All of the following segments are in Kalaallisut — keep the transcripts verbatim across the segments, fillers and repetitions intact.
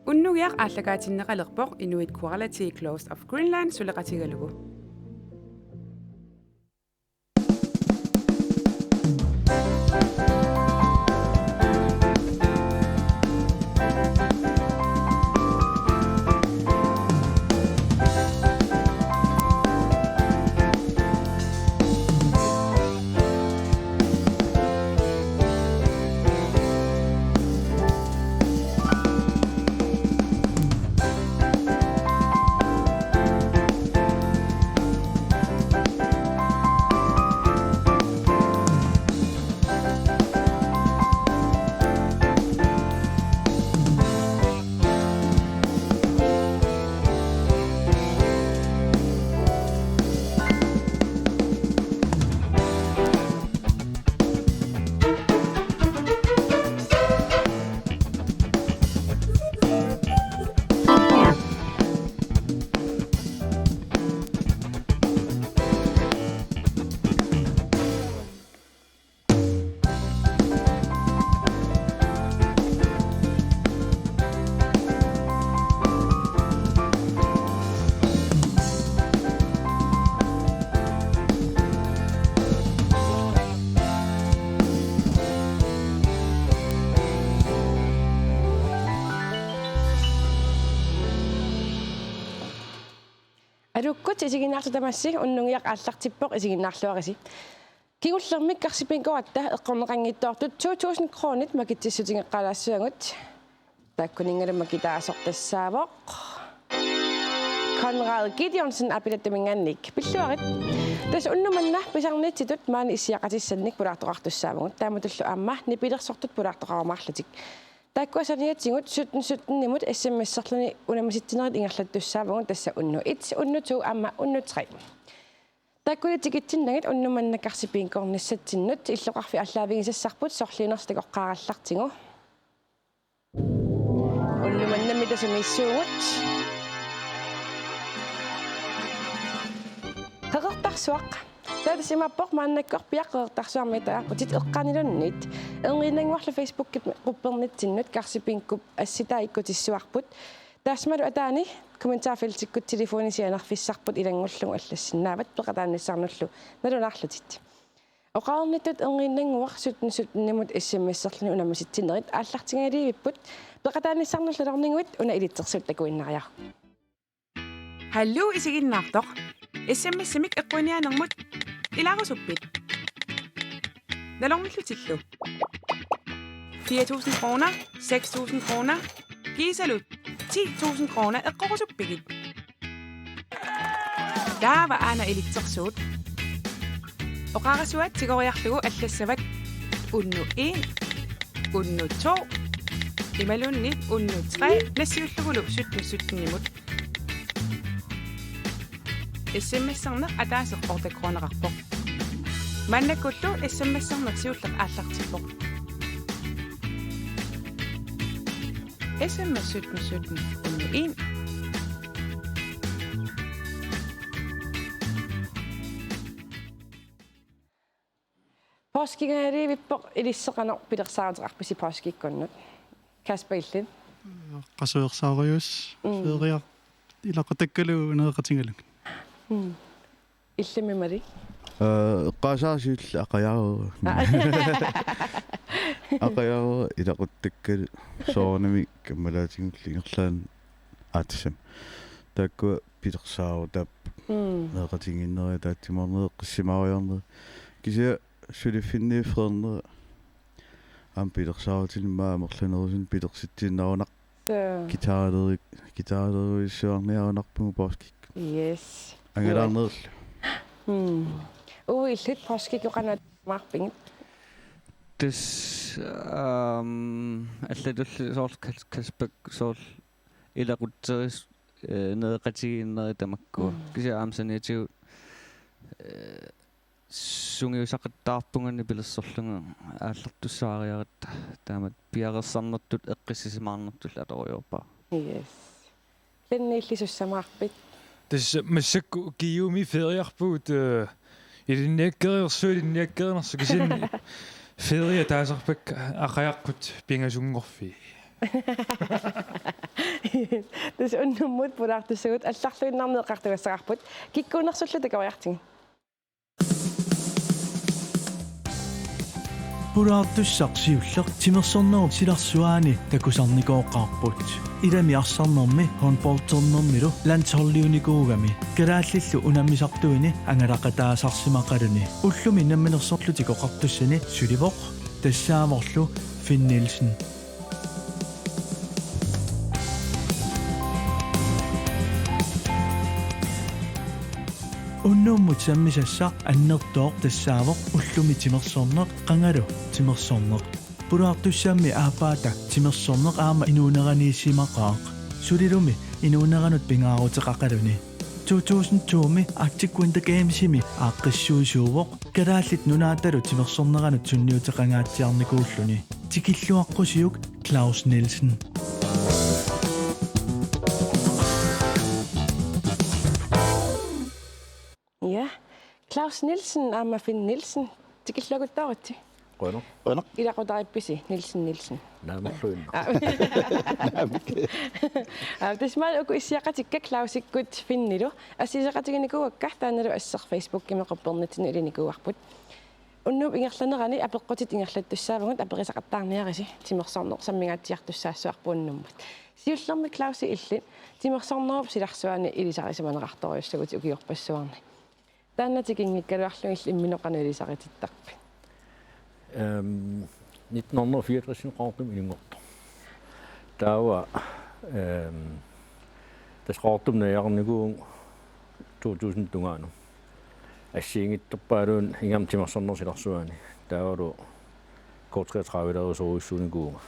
Unnugiaq aallakaatinneqalerpoq Inuit Kuaralati Close of Greenland suleqatigalugu. Aluukkut isiginnaartut tamassi, unnugiaq aallartippoq, isiginnaarluarisi. Kingullermik Karsibingoratta eqqorneqanngitsoortut to tusind kronit makitsissutigeqqaalaassavagut. Taakkuninngalu makitaasoq tassaavoq Konrad Gideonsen apilattaminngaanniit. Pilluarit. Tassa unnuk manna pisarniitsitut maani issiaqatissannik pulaartoqartussaavagut. Taamatullu aamma nipilersortut pulaartoqarumaarlutik. Taakkua saniatigut sytten sytten-imut S M S-erluni unammisitsinerit ingerlattussaavugut, tassa unnuk et, unnuk to aamma unnuk tre. Taakkuli tikitsinnagit unnuk manna Karsibingoornissatsinnut. Illoqarfik aallaavigisassarput sorliunersut takoqqaarallartigu. Unnuk mannami tasumiissuugut. Qeqertarsuaq. Taava tassa imaappoq maannakkorpiaq Qeqertarsuarmiittarputit eqqaaniluunniit. Erniinnannguarlu Facebook-ip quppernitsinnut Karsibingup assitaa ikkutissuarput. Taassumalu ataani kommentarfeltikkut telefoni sianerfissarput ilanngullugu allassinnaavat peqataanissannullu nalunaarlutit. Oqarnittut erniinnannguaq sytten sytten-imut S M S-erluni unammisitsinerit aallartingaliivipput, peqataanissannullu nalorniguit una ilitsersuut takuinnariaruk. Hallo isiginnaartoq. S M S-imik eqquiniaanermut ilaarusuppit? Nalornillutillu. Fire tusind kroner, seks tusind kroner, kiisalu ti tusind kroner eqqorusuppigit? Taava aana ilitsersuut. Oqarasuaat tigoriarlugu allassavat unnuk en, unnuk to, imaluunniit unnuk tre, nassiullugulu sytten sytten-imut. S M S-erneq ataaseq otte kroneqarpoq. Maannakkullu S M S-erneq siulleq aallartippoq. S M S sytten sytten unnuk en. Poorskingaliivippoq, ilissi qanoq pilersaaruteqarpisi poorskikkunnut? Kasper, illit? Qasuersaarujus. Mm. Feeriar ilaquttakkalu nereqatigalugit. Mm. Illimmi Malik? Ee, eqqaasaasiulli aqajaarera. Aa. Aqajaarera ilaquttakkalu soorunami kammalaatigut ingerlaannaq aatsami. Taakkua pilersaarutaat. Mm. Nereqatigiinnerit ataatsimoornerit eqqissimaarujoornerit. Kisianni suliffinni feernera aamma pilersaarutini immaqa amerlanerusunik pilersitsiinnarunarpoq. Suu. Guitarleri-, guitarlerujussuarniarunarpugut poorskik. Yes. Angalaarnerullu. Mm. Uu, illit poorskik qanoq maarpigit? Tassa, aam, allatulli soorlu Kas-, Kaspak soorlu ilaqutteris-, ee, nereqatigiinnerit tamakkua. Mm. Kisianni aamma saniatigut, ee, sungiusaqattaarpunga nipilersorlunga aallartussaariaratta, taamatut piareersarnertut eqqissisimaarnertullu atorujoorpara. Yes. Lenni, illit sussamaarpit? Tassa massakkut ukiumi feeriarpugut, ee, Ilinniakkeriarsu, ilinniakkerinersu kisianni ferie taasarpakka, aqajaqqut pingasunngorfii. Tassa unnummut pulaartussagut allarluinnarni eqqartugassaqarput, kikkuunersullu takoriartigit. Pulaartussaq siulleq timersornerup silarsuaani takusarnikooqaarput. Ilami arsarnermi håndboldernermilu landsholdiunikuugami kalaallillu unammisartuini angalaqataasarsimaqaluni. Ullumi Namminersorlutik Oqartussani sulivoq tassaavorlu Finn Nielsen. Unnummut sammisassaq annertooq tassaavoq ullumi timersorneq qangalu timersorneq. Pulaartussammi aappaata timersorneq aamma inuuneraniissimaqaaq. Sulilumi inuuneranut pingaaruteqaqaluni. To tusind to-mi Arctic Winter Gamesimi aaqqissuisuuvoq Kalaallit Nunaatalu timersorneranut sunniuteqangaatsiarnikuulluni. Tikilluaqqusiuk Claus Nielsen. Ja. Claus Nielsen aamma Finn Nielsen. Tikilluakuttooritsi. Qujanaq. Qujanaq. Ilaqutariippisi Nielsen Nielsen? Naamerluinnaq. Aa. Aa, tassa maani uku issiaqatikka Clausikkut Finnilu. Assigiseqatiginikuuakka taannalu asseq Facebookimi quppernitsinni ulinikuuarput. Unnuup ingerlanerani apeqqutit ingerlattussaavagut, aperisaqattaarniarisi, timersorneq sammingaatsiartussaassavarput unnummut. Siullermik Clausi illit timersornerup silarsuaani ilisarisimaneqartorujussuuvutit ukiorpassuarni. Taanna tikinngikkaluarlugillu imminut qanoq ilisaritittarpit? Ehm, nitten hundrede og fireogtres Qaqortumi inunngortoq. Taava, ehm, tassa Qaqortumi najugaqarnikuuvunga to tusind tungaanut. Assigiinngitsorpaaluunniit ingammik timersornerup silarsuaani. Taavalu K treogtredive-lerusorujussuunikuuvunga.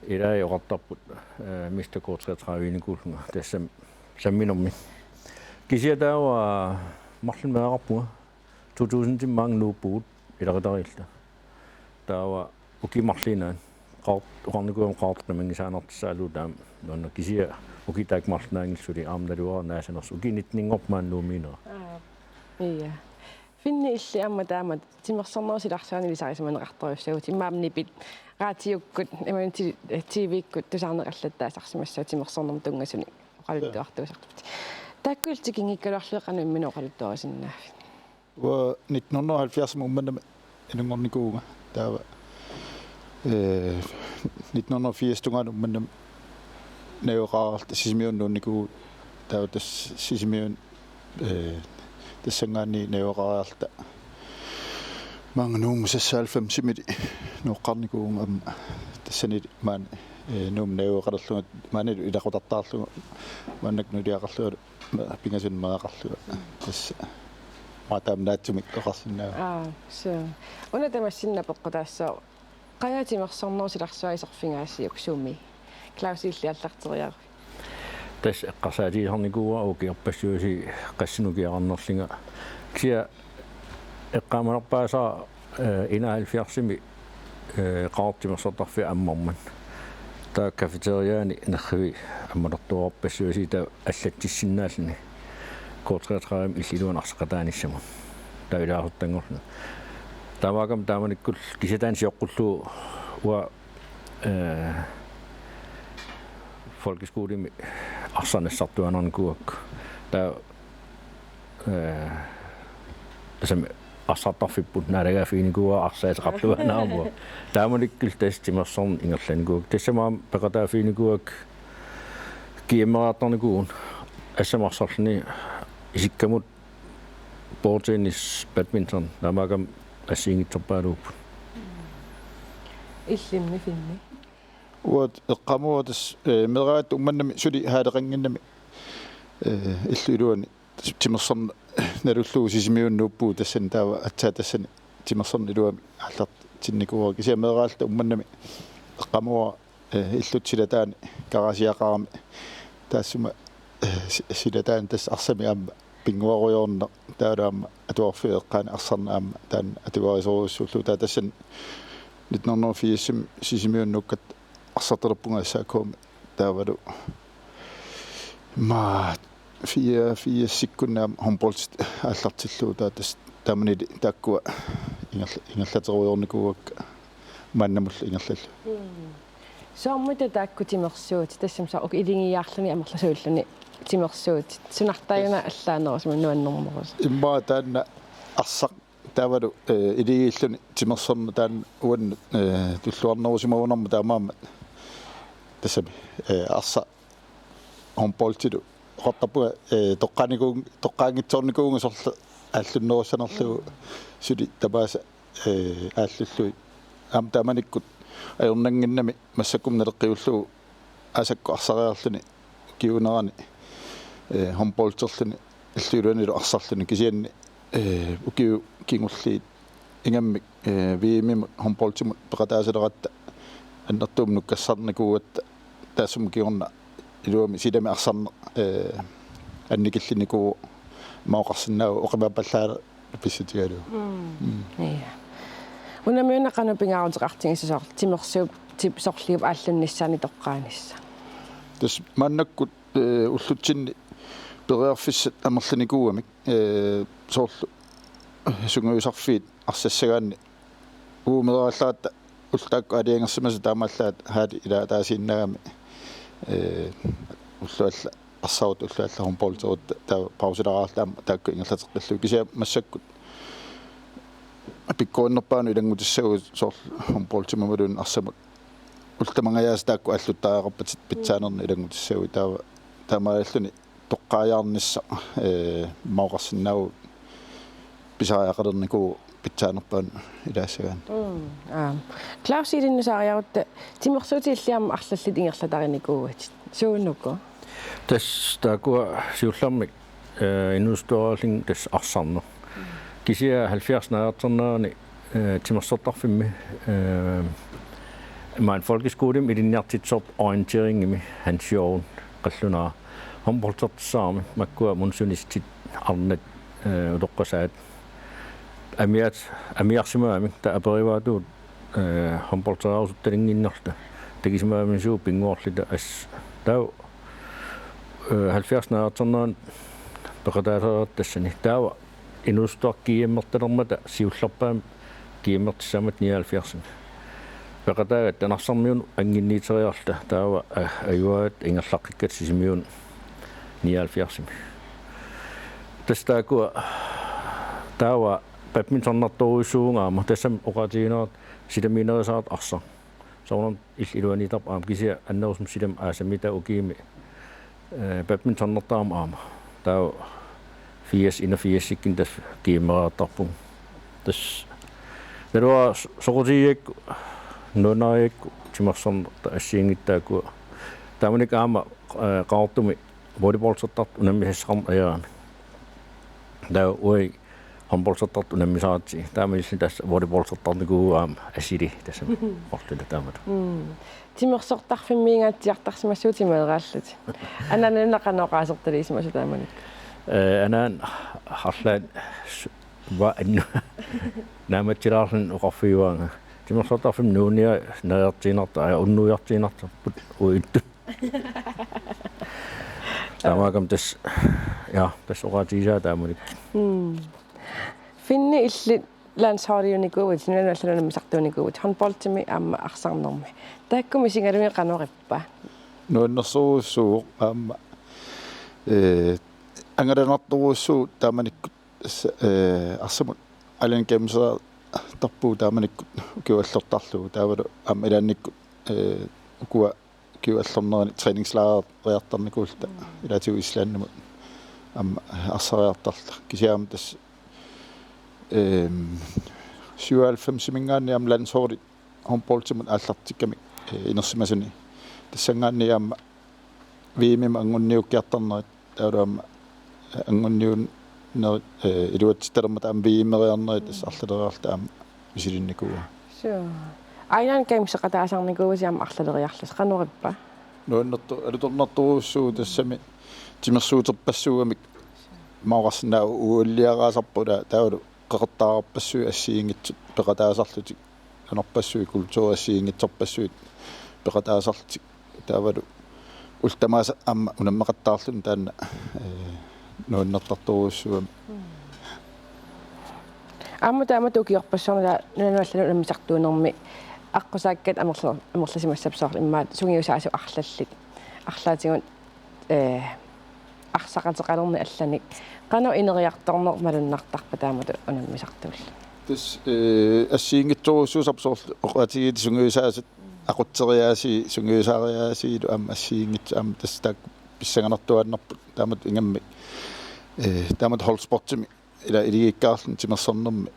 Ilai oqartarput, eh, Mister K treogtredive-nikuullunga tassami samminermi. Kisianni taava marlunnik meeraqarpunga, to tusind-imi maanga nuuppugut ilaqutariilluta. Taava ukiut marluinnaat Qaqort-, oqarnikuugama Qaqortoq qimanngikkaluartussaalugu taama nuanneq, kisianni ukiut taakku marlunnaanngillat suli aamma naluara naasanersoq, ukiup nitteninngormat maani Nuummiinera. Aa, ja. Finni illit aamma taama timersornerup silarsuaani ilisarisimaneqartorujussuuvutit, immaqa aamma nipit raatiukkut, imaluunniit ti-, T V-kkut tusarneqallattaasarsimassavat timersornermut tunngasunik oqaluttuartuusarlutit. Taakku illit tikinngikkaluarlugit qanoq imminut oqaluttuarisinnaavit? Uanga nitten hundrede og halvfjerds Uummannami inunngornikuuvunga. Taava, eh, nitten hundrede og firs tungaanut Uummannami najugaqaraluarluta Sisimiunut nuunnikuuvugut. Taava tassa Sisimiuni, eh, tassanngaanniit najugaqaraluarluta maanga Nuummut seksoghalvfems-imili nooqqaarnikuuvunga aamma. Tassani maani, eh, Nuummut najugaqalerlunga, maanilu ilaqutartaarlunga, maannakkut nuliaqarlungalu ma-, pingasunik meeraqarlunga. Tassa. Maani taama naatsumik oqarsinnaavunga. Aa, suu. Una tamassi apeqqutaassaaq. Qanga timersornerup silarsua iserfigaasiuk, sumi? Claus, illit aallarteriaruit. Tassa eqqarsaatigisarnikuuara ukiorpassuit qassinik ukiaqarnerlunga. Kisianni eqqaamanerpaasara, eh, enoghalvfjerds-imi, eh, Qaqortoq timersortarfia ammarmat. Taava cafeteriaani nerrivik ammalertuarpassuit, taava allatsissinnaalluni K treogtredive-mi illit iluanni arsaqataanissamut. Taava ilaasortanngorluni. Taamaakkami taamanikkut kisianni taanna sioqqullugu uanga, eh, folkeskolemi arsaq nassartuaannarnikuugakku. Taava, eh, tassami arsartarfipput naalagaaffiginikuuara arsaq ateqartuaannarama. Taamanikkut tassa timersorneq ingerlanikuuakka. Tassami aamma peqataaffiginikuuakka GM-eriartarnikuuvugut. Assammik arsarluni isikkamut bordtennis, badminton, taamaakkami assigiinngitsorpaaluupput. Illimmi Finni? Uanga eqqaamavunga tassa, eh, meeraagatta Uummannami suli halleqannginnami, eh, illup iluani tassa timersorneq nalullugu Sisimiunut nuuppugut, tassani taava aatsaat tassani timersorneq iluamik aallartinnikuuara. Kisianni meeraagallarta Uummannami eqqaamavunga, eh, illuta silataani garaasiaqarami taassuma, eh, si-, silataani tassa arsamik aamma pinnguarujoorneq, taavalu aamma atuarfiup eqqaani arsarneq aamma taanna atuarisorujussuullugu. Taava tassani nitten hundrede og firs-imi Sisimiunut nuukkatta arsartalerpunga S A K-mi, taavalu immaqa fireogfirsikkunni aamma håndboldi aallartillugu, taava tassa taamani taakkua ingerla-, ingerlaterujoornikuuakka maannamullu ingerlallugu. Soormita taakku timersuutit, tassami soorlu uku iligiiaarluni amerlasuulluni timersuutit, sunartaajuna allaanerusumik nuannernerusumik? Immaqa taanna arsaq taavalu, eh, iligiilluni timersorneq taanna uannut, eh, tulluarnerusimagunarmat taamaammat. Tassami, eh, arsaq håndboldilu oqartarpunga, eh, toqqaanikuun-, toqqaanngitsoornikuuvunga soorlu aallunnerussanerlugu suli tamaasa, eh, aallullugit. Aamma taamanikkut ajornannginnami massakkut naleqqiullugu asakkut arsariarluni ukiuunerani, eh, håndbolderluni illup iluanilu arsarluni, kisianni, eh, ukiut kingulliit ingammik, eh, V M-imut håndboldimut peqataasaleratta annertuumik nukkassarnikuugatta taassuma kingorna iluamik silami arsarneq, eh, annikillinnikuuvoq, immaqa oqarsinnaavoq oqimaappallaarluni pissutigalugu. Mm. Mm. Ja. Unammiuna qanoq pingaaruteqartigisoq soorlu timersuup tip sorliup aallunnissaanut toqqaanissaq? Tassa maannakkut, eh, ullutsinni periarfissat amerlanikuugamik, eh, soorlu sungiusarfiit arsassagaanni uumeriaallaratta ullut taakku aalajangersimasut taamaallaat halli ilaataasiinnaagami, eh, ullut alla arsarutta ullut alla håndbolderutta taava pausileraarluta aamma taakku ingerlateqqillugit, kisianni massakkut pikkorinnerpaanut ilanngutissagutsigu soorlu håndboldimut imaluunniit arsamut ullut tamangajaasa taakku aalluttariaqarpatit pitsaanerni ilanngutissagutsigu, taava taamaalilluni toqqajaarnissaq, eh, immaqa oqarsinnaavoq pisariaqalernikuuvoq pitsaanerpaanut ilaassagaanni. Mm, aap. Claus, ilinnut saariarutta timersuutit illit aamma arlallit ingerlatarinikuugatit. Suunuku? Tassa taakkua siullermik, eh, inuusuttuaralin tassa arsarneq. Kisianni halvfjerds naajartornerani, eh, timersortarfimmi, eh, maani folkeskolimi ilinniartitsisorput orienteringimi Hans Jørgen Qallunara håndboldertussaammat makkua munsunistit arnat, eh, utoqqasaat amiat-, amiarsimagamik taava aperivaatigut, eh, håndbolderiarusuttalinnginnerluta takusimagamisugut pinnguarluta assut. Taava, eh, halvfjerds naajartornerani peqataasarput tassani. Taava inuusuttuaqqat G M-ertalermata siullerpaamik G M-ertissaammata nioghalvfjerdsimi. Peqataagatta narsarmiunut anginniiteriarluta taava, eh, ajugaagatta ingerlaqqikkatta Sisimiunut nioghalvfjerdsimi. Tassa taakkua taava badmintonertorujussuuvunga aamma, tassami oqaatiginerat silamiinerisaratta arsaq. Soorunami illup iluaniittarpoq aamma, kisianni annerusumik silami aasamita ukiumi, eh, badmintonertarama aamma. Taava firs enogfirsikkunni tassa G M-eriartarpunga. Tassa naluara so-, soqutigigakku, nuannarigakku timersornertut assigiinngitsut taakkua. Taamanikkut aamma, eh, Qaqortumi volleyballsertartut unammisassaqarneq ajorami. Taava uagut håndboldsertartut unammisaratsigu. Taamaalilluni tassa volleyballsertarnikuuvugut aamma assili tassami orlula taamatut. Mm. Timersortarfimmiingaatsiartarsimassuutit meeraallutit. Anaanaga qanoq oqaasertaliisimasut taamanikkut? Eh, anaana arlaat s-, va annu. Naammatsilaarluni oqarfigaanga. Timersortarfimmi nuunia neriartuinnartoq, aa, unnuiartuinnartarput uattut. Taamaakkami tassa, ja, tassa oqaatigisaa taamanikkut. Mm. Finni illit landsholdiunikuuvutit, nunatta allanut unammisartuunikuuvutit, håndboldimi aamma arsarnermi. Taakku misigalugit qanoq ippa? Nuannersorujussuuvoq aamma, eh, angalanartorujussuuvoq taamanikkut tassa, eh, arsamut Allan Gameseriartarpugut taamanikkut ukiuallattarlugu, taavalu aamma ilaannikkut, eh, ukua ukiup allornerani træningslejriartarnikuulluta ilaatigut Islandimut aamma arsariartarluta. Kisianni aamma tassa, ehm, syvoghalvfemsimiingaanniit aamma landsholdit håndboldimut aallartikkamik, eh, inersimasuni. Tassanngaanniit aamma V M-imut anguniukkiartarnerit, taavalu aamma, eh, anguniunnerit, eh, iluatsittalermata aamma V M-eriarnerit tassa arlaleriarluta aamma misilinnikuuara. Suu. Island Gameseqataasarnikuuvutit aamma arlaleriarlusi, qanoq ippa? Nuannerto-, alutornartorujussuuvoq, tassami timersuuterpassuugamik, immaqa oqarsinnaavoq ualiaraasarput, taavalu qeqertariarpassuit assigiinngitsut peqataasarlutik, anorpassuit, kulturi assigiinngitsorpassuit peqataasarlutik, taavalu ullut tamaasa aamma unammeqattaarluni taanna, ee, nuannertartorujussuugami. Aamma taamatut ukiorpassuarni nunanut allanut unammisartuunermi aqqusaakkat amerla-, amerlasimassappat soorlu immaqa sungiusaasut arlallit, arlaatigut, ee, arsaqateqalerneq allanik. Qanoq ineriartorneq malunnartarpa taamatut unammisartuullugu? Tassa, ee, assigiinngitsorujussuusarput soorlu oqaatigiit sungiusaasut aqutseriaasii, sungiusaariaasiilu aamma assigiinngitsut aamma tassa taakku pissanganartuaannarput taamatut ingammik, ee, taamatut holdsportimi ila iligiikkaarluni timersornermi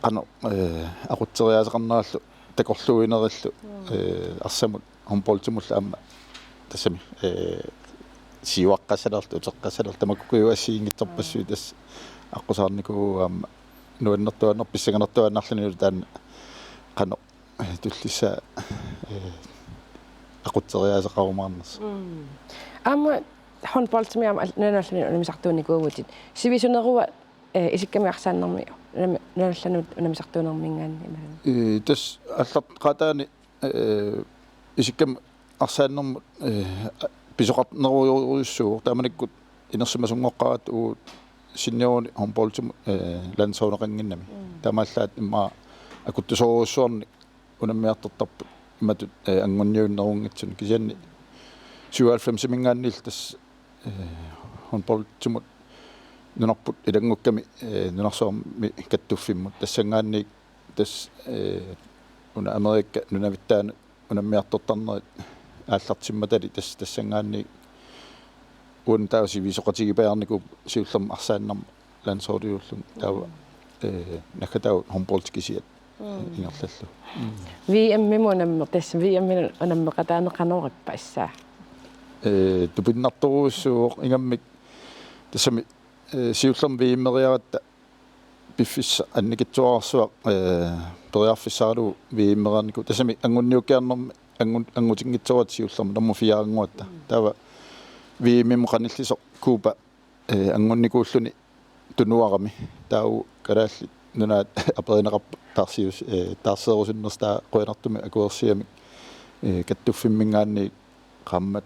qanoq, ee, aqutseriaaseqarnerallu takorluuinerillu, ee, arsamut håndboldimullu aamma tassami, ee, siuaqqassalerlutik, uteqqassalerlutik, tamakkuuku assigiinngitsorpassuit tassa aqqusaarnikuuvugut aamma nuannertuaannar-, pissanganartuaannarlunilu taanna qanoq, ee, tullissaa, ee, aqutseriaaseqarumaarnersoq. Mm. Aamma håndboldimi aamma al-, nunanut allanut unammisartuunikuuvutit. Sivisunerua, ee, isikkamik arsaannermi unami-, nunanut allanut unammisartuunermiingaanniit imaluunniit? Ee, tassa aallaqqaataani, ee, isikkamik arsaannermut, ee, pisoqarnerujorujussuuvoq. Taamanikkut inersimasunngoqqaratta uagut seniorerni håndboldimut, ee, landsholdeqannginnami. Mm. Taamaallaat immaqa akuttusorujussuarnik unammiartortarput imatut, ee, anguniunnerunngitsunik, kisianni syvoghalvfemsimiingaanniillu tassa, ee, håndboldimut nunarput ilanngukkami, ee, nunarsuarmi kattuffimmut, tassanngaanniit tassa, ee, una Amerikka nunavittaanut unammiartortarnerit aallartimmatali tassa, tassanngaanniit uani taava sivisoqatigipajaarnikuupput siullermik arsaannermut landsholdiulluni taava, ee, naggataavoq håndbold kisiat ingerlallugu. V M-imut unammi-, tassa V M-imut unammeqataaneq qanoq ippa issaa? Ee, tupinnartorujussuuvoq ingammik tassami, ee, siullermik V M-eriaratta piffissaq annikitsuararsuaq, ee, periarfissaralugu V M-erarnikuuvoq. Tassami anguniukkiarnermi angun-, angutinngitsoorata siullermik nummer fire-nnguatta. Taava V M-imut qanillisoq Cuba, ee, angunikuulluni tunuarami. Taava Kalaallit Nunaat aperineqarput taarsius-, ee, taarseerusunnersoq, taava qujanartumik akuersigamik, ee, kattuffimmiingaanniit qaammat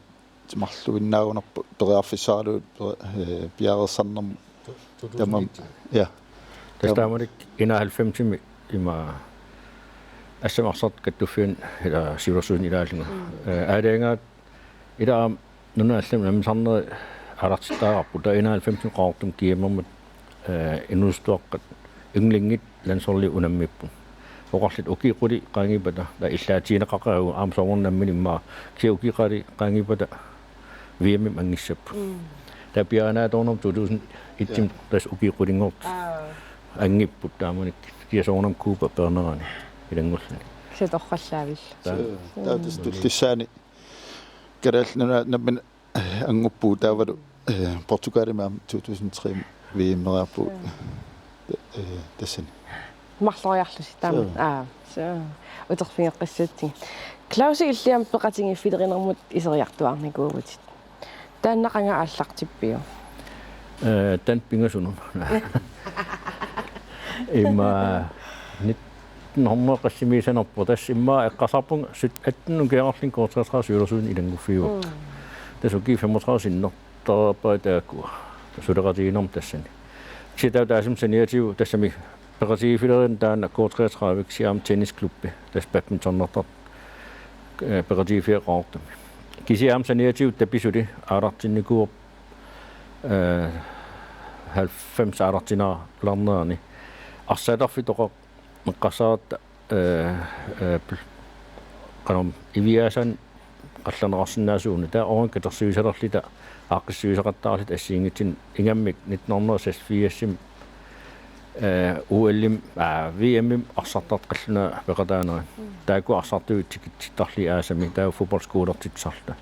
timarluinnaagunarpoq periarfissaralugu, ee, piareersarnermut. Tamanna. Ja. Tassa taamanikkut enoghalvfemsimi ima assammik arsartut kattuffianni, ila, siulersuisuni ilaallunga. Mm. Ee, aalajangaat ila aamma nunanut allanut unammisarneri aalartittariaqarput. Taava enoghalvfemsimi Qaqortumi G M-ermut, ee, inuusuttuaqqat ynglingit landsholdiup unammipput. Oqarluta ukiut qulit qaangiuppata, taava illaatigineqaqaaq aamma soorunami immaqa, kisianni ukiut qulit qaangiuppata V M-imut angissapput. Mm. Taava piareernaatoonermi to tusind et-imi. Ja. Tassa ukiut qulinngortut. Aa. Angipput taamanikkut. Kisianni soorunami Cuba peernerani ilanngulluni. Kisianni torrallaavillutik. Taava. Suu, taava tassa tullissaani Kalaallit Nunaat nammineq, ee, annguppugut taavalu, ee, Portugalimi aamma to tusind tre V M-eriarpugut. Suu. Ee, tassani. Marloriarlusi taama. Suu. Aa, suu. Uterfigeqqissaatsigit. Claus, illit aamma peqatigiiffilerinermut iseriartuaarnikuuvutit. Taanna qanga aallartippiuk? Ee, taanna pingasunut. Ima nitten hundrede qassimiissanerpoq, tassa immaqa eqqarsarpunga syt-, atten ukiaqarlunga K treogtredive siulersuisuni ilannguffigaarput. Mm. Tassa ukiut femogtredive sinnertarpara taakku suleqatigiinnermi tassani. Kisianni taava taassuma saniatigut tassami peqatigiiffilerineq taanna K treogtredive, kisianni aamma tennisklubbi, tassa badmintonertartoq, ee, peqatigiiffigaat Qaqortumi. Kisianni aamma saniatigut tapisuli aalartinnikuuvoq, ee, halvfems aalartinaalernerani. Arsaatarfik toqoq eqqarsaratta, ee, ee, pl-, qanormi, Iviaasaanni qallerneqarsinnaasuuguni, taava uani katersuisalerluta aaqqissuisoqattaarluta assigiinngitsunik, ingammik nitten hundrede seksogfirsimi, ee, O L-imi, aa, V M-imi arsartartut qallunaat peqataanerat. Mm. Taakku arsartuut tikitsittarlugit aasami, taava fodboldskolertitsisarluta.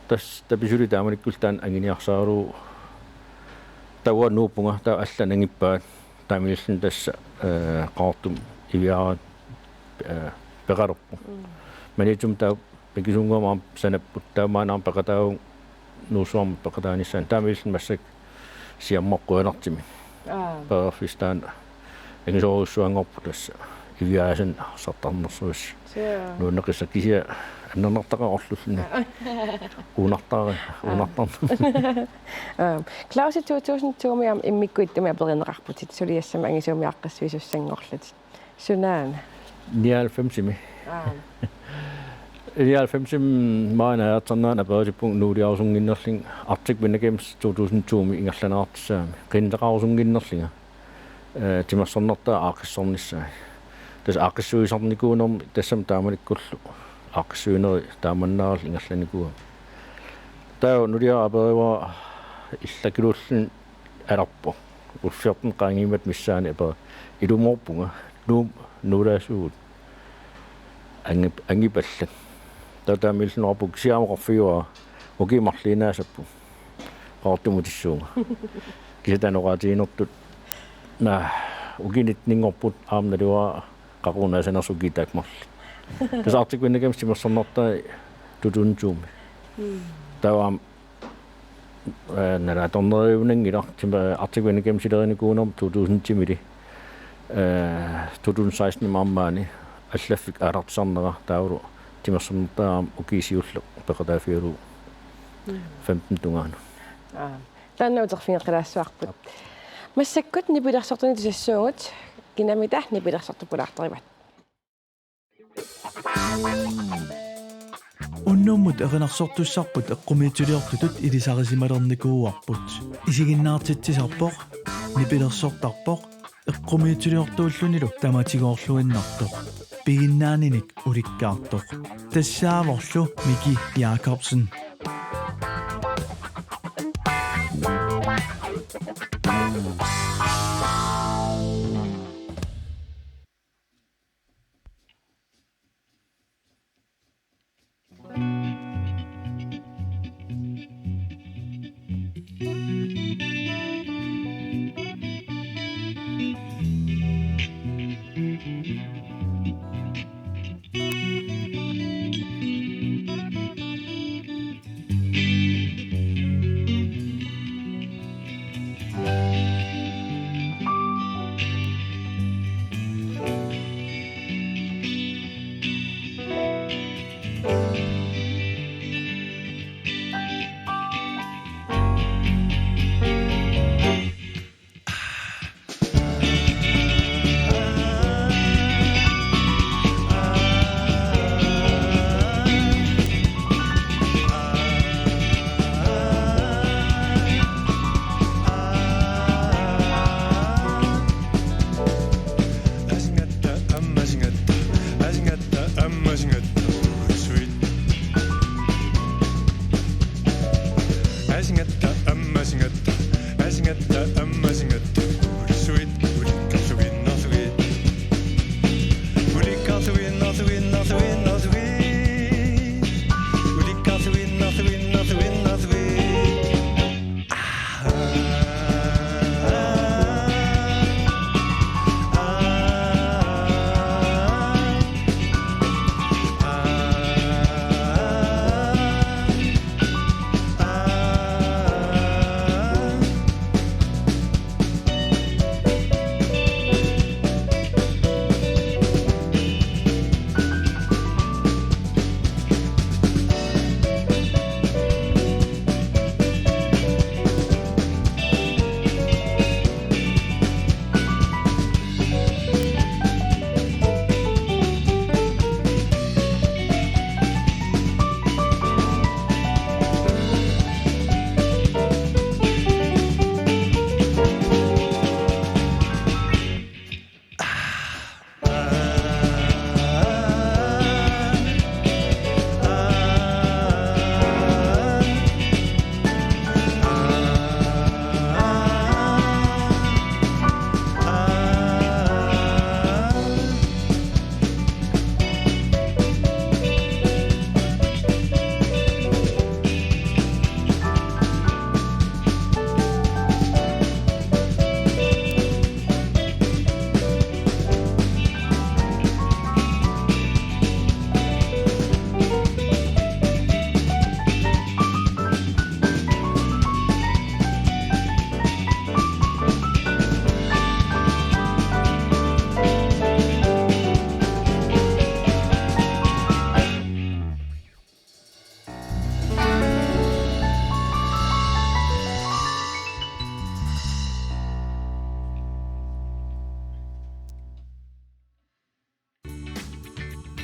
Tassa tapisuli taamanikkullu taanna anguniarsaralugu, taava nuuppunga, taava allat nangippaat. Taamaalilluni tassa, ee, Qaqortumi Iviaarami, ee, peqalerpoq. Mm. Maniitsumi taava mikisunnguamik aamma sanapput, taava maani aamma peqataavunga Nuussuarmi peqataanissaanut, taamaalilluni massakkut siammarput qujanartumik. Aa. Periarfissaq taanna angisoorujussuanngorpoq tassa Iviaasaanni arsartarnersuussi. Suu. Nuanneqissaaq, kisianni Nanartaqarlulluni. Uunartari, uunartarnami. Aam. Claus, to tusind to-mi aamma immikkut ittumik aperineqarputit, suliassami angisuumik aaqqissuisussanngorlutit. Sunaana? Nioghalvfemsimi. Aam. Nioghalvfemsimi maani aatsaannaq aperisarpunga nuuliarusunnginnerlunga Arctic Winter Games to tusind to-mi ingerlaannartussaagami. Qinneqarusunnginnerlunga. Eh, timersornertaa aaqqissornissaa. Tassa aaqqissuisarnikuunermi tassami taamanikkullu aaqqissuinerit taamannaarlugit ingerlanikuugami. Taava nuliara aperivara illakululluni alarpoq. Ullut fjorten qaangiummata missaani aperi ilumoorpunga. Nuup nuulaasugut. Angi-, angipallat. Taava taamaalilluni oqarpunga kisianni oqarfigaara ukiut marluinnaassapput. Qaqortumut tissuunga. Kisianni taanna oqaatiginertut. Naa, ukiut nitteninngorput aamma naluara qaqugu naasanersoq ukiut taakku marluk. Tassa Arctic Winter Games timersornertaa to tusind to-mi. Mm. Taava aamma, eh, nalaatorneriunanngilaq, tima Arctic Winter Games-ilerinikuunermi to tusind ti-mili. Eh, to tusind seksten-imi aamma maani allaffik aallartisarnera taavalu timersornertaa aamma ukiut siulleq peqataaffigalugu. Mm. Femten tungaanut. Aap. Taanna uterfigeqqilaassavarput. Aap. Massakkut nipilersortunik tusassuugut, kinamita nipilersortut pulaartorivat. Unnummut erinarsortussarput eqqumiitsuliortutut ilisarissimalernikuuarput. Isiginnaartitsisarpoq, nipilersortarpoq, eqqumiitsuliortuullunilu tamatigoorluinnartoq. Piginnaaninik ulikkaartoq. Tassaavorlu Miki Jakobsen.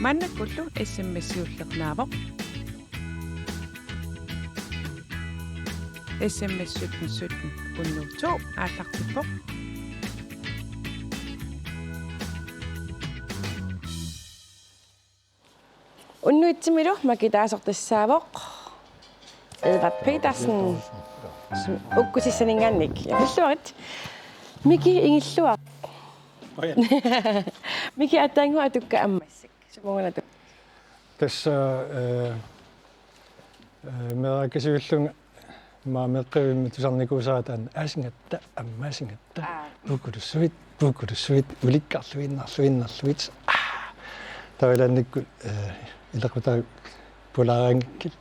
Maannakkullu S M S siulleq naavoq. S M S sytten sytten hundrede og to aallartippoq. Unnuitsimilu makitaasoq tassaavoq Edvard Petersen. Ukkusissaninngaanniit. Ja, pilluarit. Miki Ingilluaq. Miki, aatsaannguaq atukka ammassik. Sumunnga atukka? Tassa, eh, eh, meeraakkasuullunga, immaqa meeqqavimmi tusarnikuusara taanna: Aasinngatta, aamma aasinngatta. Aa. Puukkulussuit, puukkulussuit, ulikkarluinnarluinnarluit. Aa. Taava ilaannikkut, eh, ilequtaat pulaaraangakkit,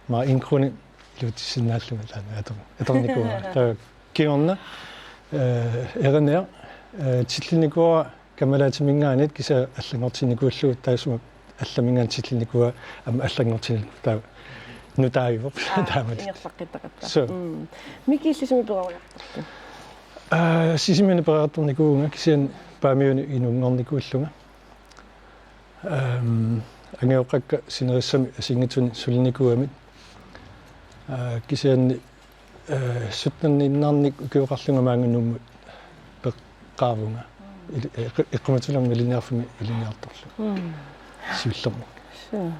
immaqa en krone iluatsissinnaallunga taanna ator-, atornikuuara. Taava kingorna, eh, Erinea, eh, tillinnikuuara kammalaatiminngaanniit, kisianni allanngortinnikuullugu taassuma allaminngaanniit tillinnikuuara aamma allanngortinnikuuara, taava nutaajuvoq. Aa, taamatut. Ingerlaqqittaqattaarpoq. So. Mm. Miki, illit sumi peroriartorpit? Aa, Sisimiuni peroriartornikuuvunga, kisianni Paamiuni inunngornikuullunga. Ehm, angajoqqakka sinerissami assigiinngitsuni sulinikuugamik. Aa, kisianni, eh, sytteniinnarnik ukioqarlunga maanga Nuummut peqqaavunga. Ili-, eh, eqq-, eqqumiitsuliornermi ilinniarfimmi ilinniartorlunga. Mm. Siullermik. Suu.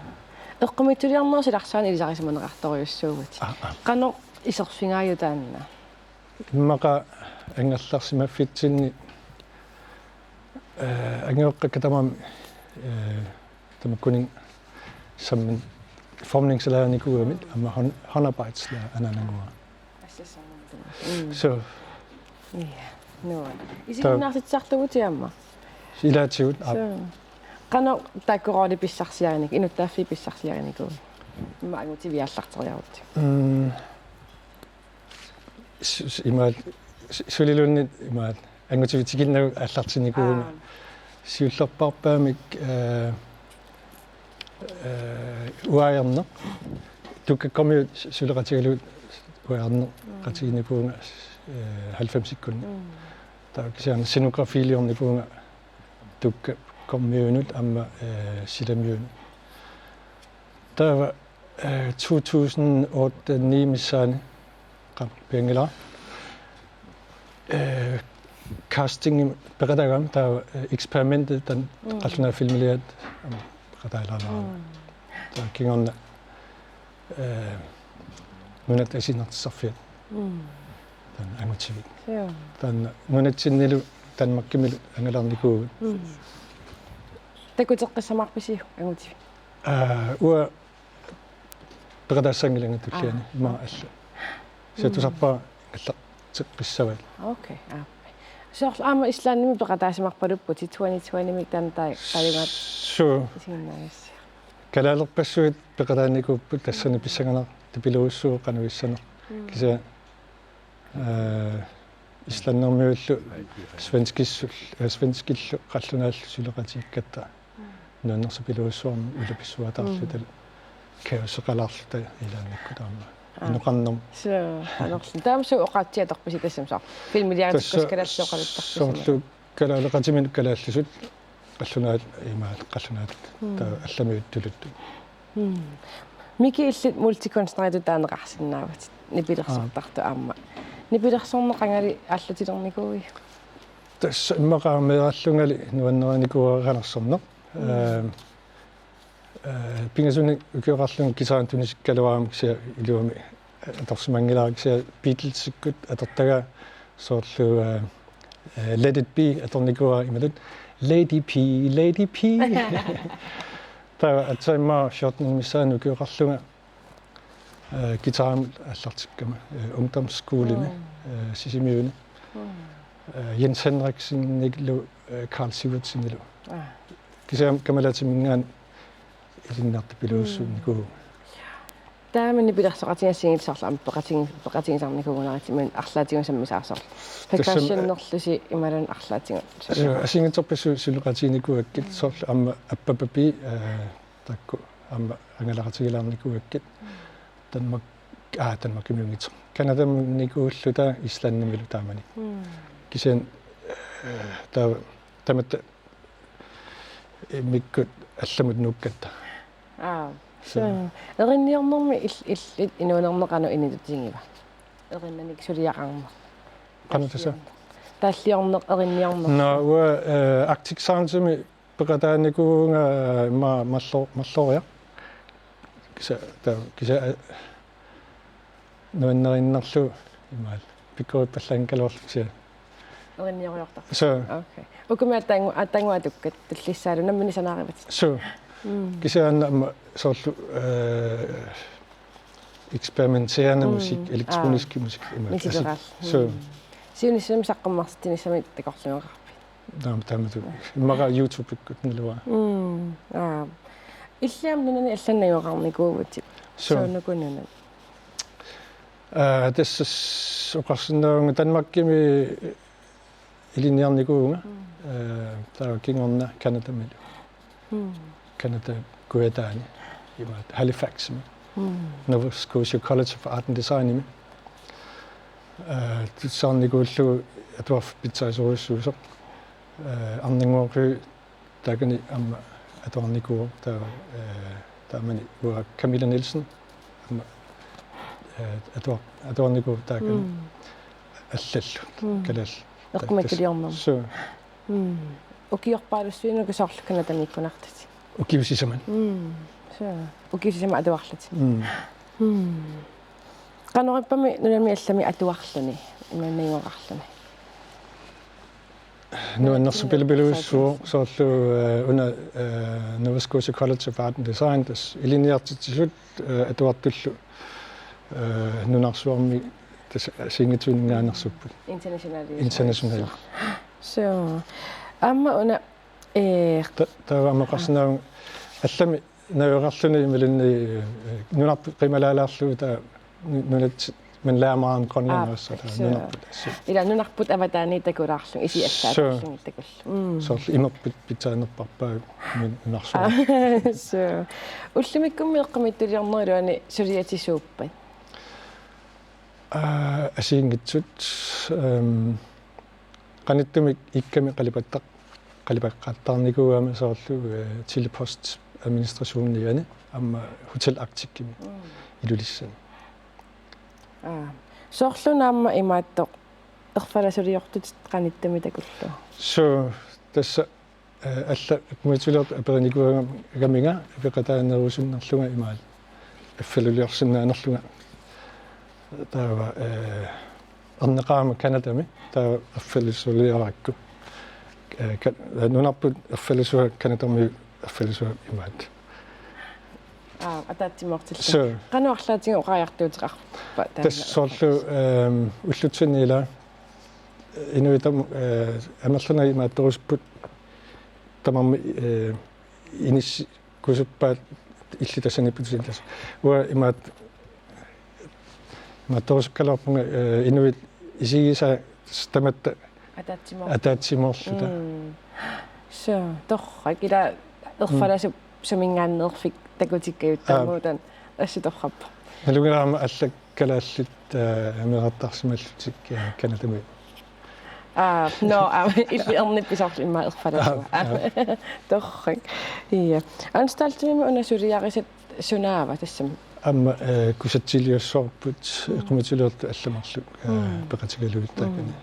Eqqumiitsuliornerup silarsuani ilisarisimaneqartorujussuuvutit. Aa, aa. Qanoq iserfigaajuk taanna? Immaqa angerlarsimaffitsinni, eh, angajoqqakka tamarmik, eh, tamakkuninnga sammen formningslærinikuugamik aamma hånd-, håndarbejdslærer anaanaguara. Mm. So. Ja, nuann'. Isiginnaartitsisartuuvutit aamma? Ilaatigut, aap. So. Qanoq taakku rooli pissarsiarinik, inuttaaffii pissarsiarinikuuit? Immaqa angutivit aallarteriarutit. Mm. Su-, su-, imaat, su-, suliluunniit imaat, angutivit tikinnagu aallartinnikuuvunga. Aa. Siullerpaamik, eh, eh, uaajarneq. Tukkakkormiut su-, suleqatigalugit uaajarneqatiginikuuvunga, eh, halvfemsikkunni. Mm. Taava kisianni scenografiliornikuuvunga Tukkakkormiunut aamma, eh, Silamiunut. Taava, eh, to tusind otte ni missaani, qanoq pianngilara, eh, castingimik peqataagama, taava, eh, Eksperimentet, taanna, mm, qallunaat filmiliaat, aamma peqataalaarnerama. Mm. Taava kingorna, eh, Nunatta Assigiinngitsorfiat. Mm. Taanna angutivik. Joo. Taanna nunatsinnilu Danmarkimilu angalaarnikuuvugut. Mm. Takuteqqissamaarpisiuk angutivik? Aa, uanga peqataassanngilanga tulliani. Aa. Immaqa alla. Kisianni, mm, tusarpara ingerlateqqissavaat. Okay, aa. Soorlu aamma Islandimi peqataasimarpalupputit, twenty twenty-mik taanna tai-, tajugaat. Suu. Isiginnaagassiuk. Kalaalerpassuit peqataanikuupput, tassani pissanganaq tapilorujussuuvoq qanoq issaneq. Mm. Kisianni, eh, islandimiullu svenskissul-, eh, svenskillu qallunaallu suleqatigiikkatta, mm, nuannersupilorujussuarmik ulapissuataarluta, mm, kaoseqalaarluta ilaannikkut aamma. Aa. Inoqarnermut. Suu, qanorlu. Taava suu oqaatsiartorpisi tassami soorlu filmiliaritsikkussi, tassa kalaallisut oqaluttarpisi? Soorlu kalaaleqatiminut kalaallisut qallunaat, imaat qallunaatut. Mm. Taava allamiut tuluttut. Mm. Miki, illit multikunstneritut taaneqarsinnaavutit, nipilersortartut aamma. Aa. Nipilersorneq qangali aallutilernikuuiuk? Tassa immaqa meeraallungali nuannarinikuuara qinersineq. Mm. Ehm, eh, pingasunik ukioqarlunga guitarinik tunisikkaluarama kisianni iluamik atorsimanngilara, kisianni Beatlesikkut atortagaa soorlu, eh, eh, Let It Be atornikuuara imatut: Lady P, Lady P. Taava aatsaat immaqa fjorten missaani ukioqarlunga, eh, guitarimut aallartikkama, eh, ungdomsskolimi, mm, eh, Sisimiuni. Mm. Eh, Jens Henriksenilu, eh, Karl Sivertsenilu. Aa. Kisianni kammalaatiminngaanniit ilinniartupilorujussuunnikuuvugut. Mm. Taamani nipilersoqatigiinnassigit soorlu aamma peqatigi-, peqatigisarnikuugunarigit, imaluunniit arlaatigut sammisara soorlu. Tassami, percussionerlusi imaluunniit arlaatigut. Suu, assigiinngitsorpassuit suleqatiginikuugakkit, mm, soorlu aamma Appapapi, eh, taakku aamma angalaqatigilaarnikuugakkit. Mm. Danmark, aa, Danmarkimiunngitsoq. Canadamiunnikuulluta Islandimilu taamani. Mm. Kisianni, eh, taava tamatta Immikkut allamut nuukkatta. Aa. Suu. Erinniornermi il- illit inuunermi qanoq initutigiva? Erinnanik suliaqarneq. Qanoq tassa? Taalliorneq, erinniorneq. Nå, uanga eh, Arctic Soundsimi peqataanikuuvunga eh, ma- mallo- marloriaq. Kisa ta- kisa eh, nuannarinnarlugu imaal. Pikkorippallaanngikkaluarlugu kisianni. Erinnioriartarpoq. Suu. Okay. Ukumi aatsaangu- aatsaannguaq atukkat tullissaallu nammineq sanaarivatit. Suu. Kisianni aamma soorlu eh, eksperimenterende musik, elektronisk musik imaat. Misileraallu. Suu. Siunissami saqqummersitsinissamik takorluugarpit? Taam- Taamatut. Immaqa YouTube-ikkut naluara. Aa. Illit aamma nunani allanut najugaqarnikuuvutit. Suu. Suunuku nunat? Aa, tassa s- oqarsinnaavunga Danmarkimi ilinniarnikuuvunga. Aa, taava kingorna Canadamilu. Canada kujataani imaat Halifaximi. Nova Scotia College of Art and Designimi. Aa, tusarnikuullugu atuarfik pitsaasorujussuusoq. Aa, Arnannguaq Høegh taakani aamma atuarnikuuvoq taava eh, taamani uanga Camilla Nielsen aamma eh, atuar- atuarnikuuvoq taakani allallu kalaallit. Eqqumiitsuliornermi. Suu. Ukiorpaalussuinnarlugu soorlu Canadamiikkunartutit? Ukiut sisamat. Suu. Ukiut sisamat atuarlutit. Qanoq ippami nunami allami atuarluni, imaanngilaq najugaqarluni? Nuannersupilupilujussuuvoq soorlu eh, una eh, Nova Scotia College of Art and Design tassa ilinniartitsisut eh, atuartullu eh, nunarsuarmi tassa assigiinngitsuninngaanneersuupput. Internationale. Internationale. Suu. Aamma una eh, Ta- Taava aamma oqarsinnaavunga allami najugaqarluni imaluunniit eh, nunarput qimalaalaarlugu taava nu- nunat man lærer meget om Grønland også, taava nunarput assut. Ila nunarput avataani takulaarlugit, isi- allaat Suu. Takulaarlugit takullugit. Mm. Soorlu imerput pitsaanerpaarpaa nunarsuaq. Suu. Ullumikkummi eqqumiitsuliornerup iluani suliatit suuppat? Aa, assigiinngitsut ehm, qanittumik ikkami qalipattaq- qalipaqqattaarnikuugama soorlu eh, Tele-Post administrationiani aamma Hotel Arcticimi Ilulissani. Aa. Soorlu aamma imaattoq erfalasuliortutit qanittumi takullugu? Suu, tassa eh, alla eqqumiitsuliortut aperinikuugaminga peqataanerusunnerlunga imaal affaluliorsinnaanerlunga. Taava eh, arnaqaama Canadami taava erfalasuliarakku. Eh, ka- nunarput erfalasuaq Canadami erfalasuaq imaat. Aa, ataatsimoortillugu. Suu. Qanoq arlaatigut oqariartuuteqarpa taanna? Tassa soorlu ehm, ullutsinni ila inuit tam- eh, amerlanerit imaattorusupput tamarmik eh, inissikkusuppaat illit tassaniipputit tassa. Uanga imaat- imaattorusukkaluarpunga eh, inuit isigisaat tamatta Ataatsimoor- ataatsimoorluta. Mm. Suu, torrak, ila erfalasup suminngaanneerfik takutikkajuttarmuutan assut torrappoq. Nalunngilara aamma alla kalaallit eh, meerartaarsimallutik eh, Canadami. Aa, nå, aa, illit ernippit soorlu immaqa erfalasuaq. Aa, aa. Torrak. Ja. Anstaltimimi una suliarisat sunaava tassami? Aamma eh, kusatsiliussuarput eqqumiitsuliortut allat marluk eh, peqatigalugit taakani.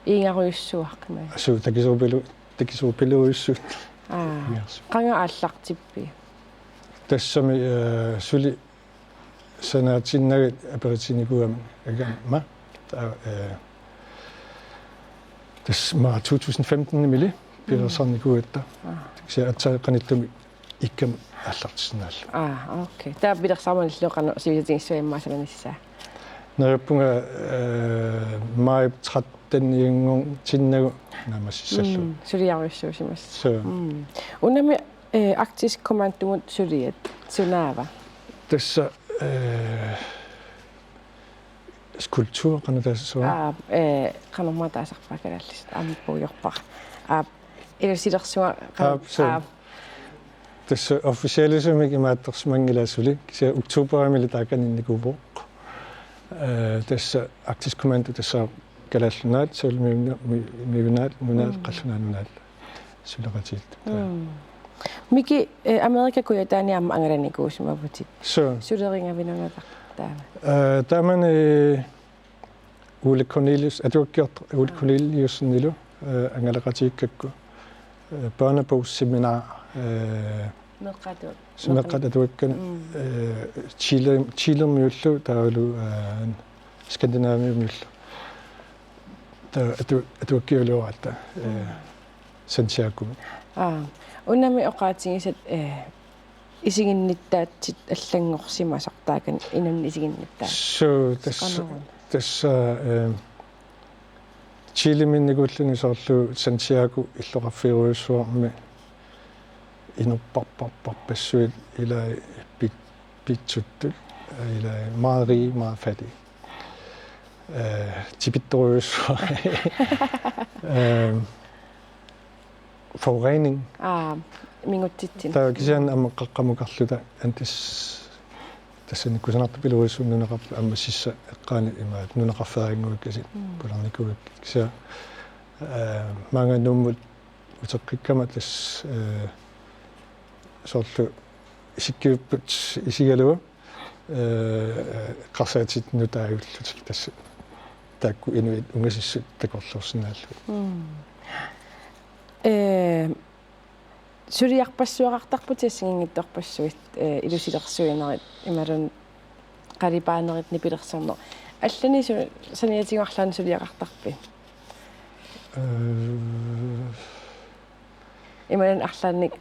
Iigarujussuaq imaat. Suu, takisuupilu- takisuupilujussuit. Aa. Iigarsu- Qanga aallartippit? Tassami eh, suli sanaatiinnagit aperitsinikuugama agama. Taava eh, tassa maani to tusind femten-imili pilersaarinikuugatta. Kisianni aatsaat qanittumi ikkami aallartissinnaallugu. Aa, okay. Taava pilersaarumanillu qanoq sivisutigissavat immaqa sananissaa? Neriuppunga eh, maajip trettenianngortinnagu naammassissallugu. Mm, suliarujussuusimassaaq. Suu. Mm. Unami eh, Arktisk Kommandumut suliat sunaava? Tassa eh, skulptur qanoq taassavara? Aa, eh, qanormaa taasarpara kalaallisut, aamma puigorpara. Aa, ila silersuga qa- Aa, suu. Aa. Tassa officialisumik imaattorsimanngilaq suli, kisianni oktoberimili taakaniinnikuuvoq. Eh, tassa Arktisk Kommando tassa Kalaallit Nunaat, Savalimmiut, mi- miunaat, nunaat, mm, Qallunaat Nunaat. suleqatigiittut. Mm. Miki, eh, Amerika Kujataani aamma angalanikuusimavutit. Suu. Sulerigavinnartartaava? Eh, taamani, eh, Ole Cornelius, atuakkiortoq Ole Corneliussenilu, eh, angalaqatigiikkakku, eh, børnebogsseminar, eh, Meeqqat atu-, meeqqat atuakkat, mm, eh, Chile, Chilemiullu taavalu, eh, Skandinaviamiullu. Taava atu-, atuakkiugaluaratta, eh, mm, Santiagomi. Aa, unami oqaatigisat, eh, isiginnittaatsit allanngorsimasoq taakani inunnik isiginnittaasut. Suu, tassa, qanoq una? Tassa, eh, Chilemiinnikuulluni soorlu Santiago illoqarfigirujussuarmi inorparparparpassuit ilai pit-, pitsuttut, ilai meget rige, meget fattige. Eh, tipittorujussuaq. Eh, forurening. Aa, mingutsitsinni. Taava kisianni aamma qaqqamukarluta Andes tassani kusanartupiloorujussuuvoq nunaqarfik aamma sissap eqqaani imaattoq nunaqarfeeraannguakkasi, mm, pularnikuugakkasi. Kisianni, eh, maanga Nuummut uteqqikkama tassa, eh, soorlu isikkivipput isigalugu, eh, eqqarsaatit nutaajullutik tassa taakku inuit ungasissut takorloorsinnaallugit. Mm. Eh, suliarpassuaqartarputit assigiinngitsorpassuit, eh, ilusilersuinerit imaluunniit qalipaanerit nipilersorneq. Allanik su-, saniatigut arlaannik suliaqartarpit? Eh. Imaluunniit arlaannik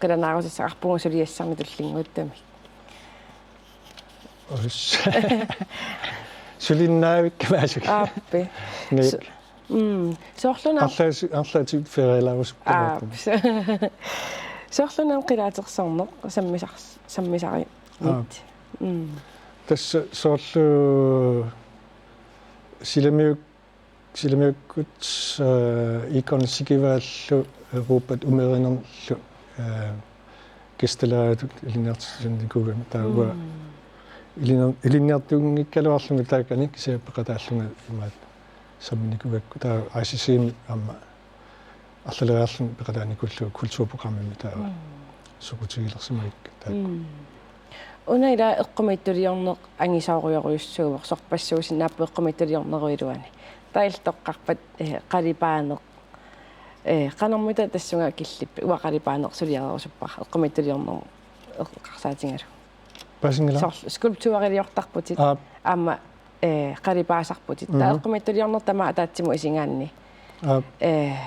qilanaarutissaqarpugut suliassarnik tullinnguuttumik. Us. Sulinnaavikkama asuk. Aappi. Nick. Su-, mm. Soorluna. Arlaasi-, arlaatigut ferialaarusukkaluarput. Aap. Soorluna qilaatersorneq sammisar-, sammisari. Aap. Mm. Tassa soorlu silamiuk-, silamiukkut, eh, Egon Sikivaallu Europat umiarinerlu, eh, gæstelærertut ilinniartitsinikuugama. Taava, mm, ilinniar-, ilinniartunngikkaluarlunga taakani kisianni peqataallunga imaattoq samminikuugakku. Taava I C C-mi aamma arlaleriarlunga peqataanikuullugu kulturprogrammimi taava, mm, soqutigilersimagakku taakku. Mm. Una ila eqqumiitsuliorneq angisoorujorujussuuvoq, sorpassuusinnaapput eqqumiitsuliornerup iluani. Taava illit toqqarpat, eh, qalipaaneq, eh, qanormita tassunga killippit, uanga qalipaaneq suliarerusuppara eqqumiitsuliornermut eqqarsaatigalugu. Paasinngilaq. Soorlu skulpturiliortarputit. Aap. Aamma, eh, qalipaasarputit. Taava, mhm, eqqumiitsuliorneq tamaat ataatsimut isigaanni. Aap. Eh,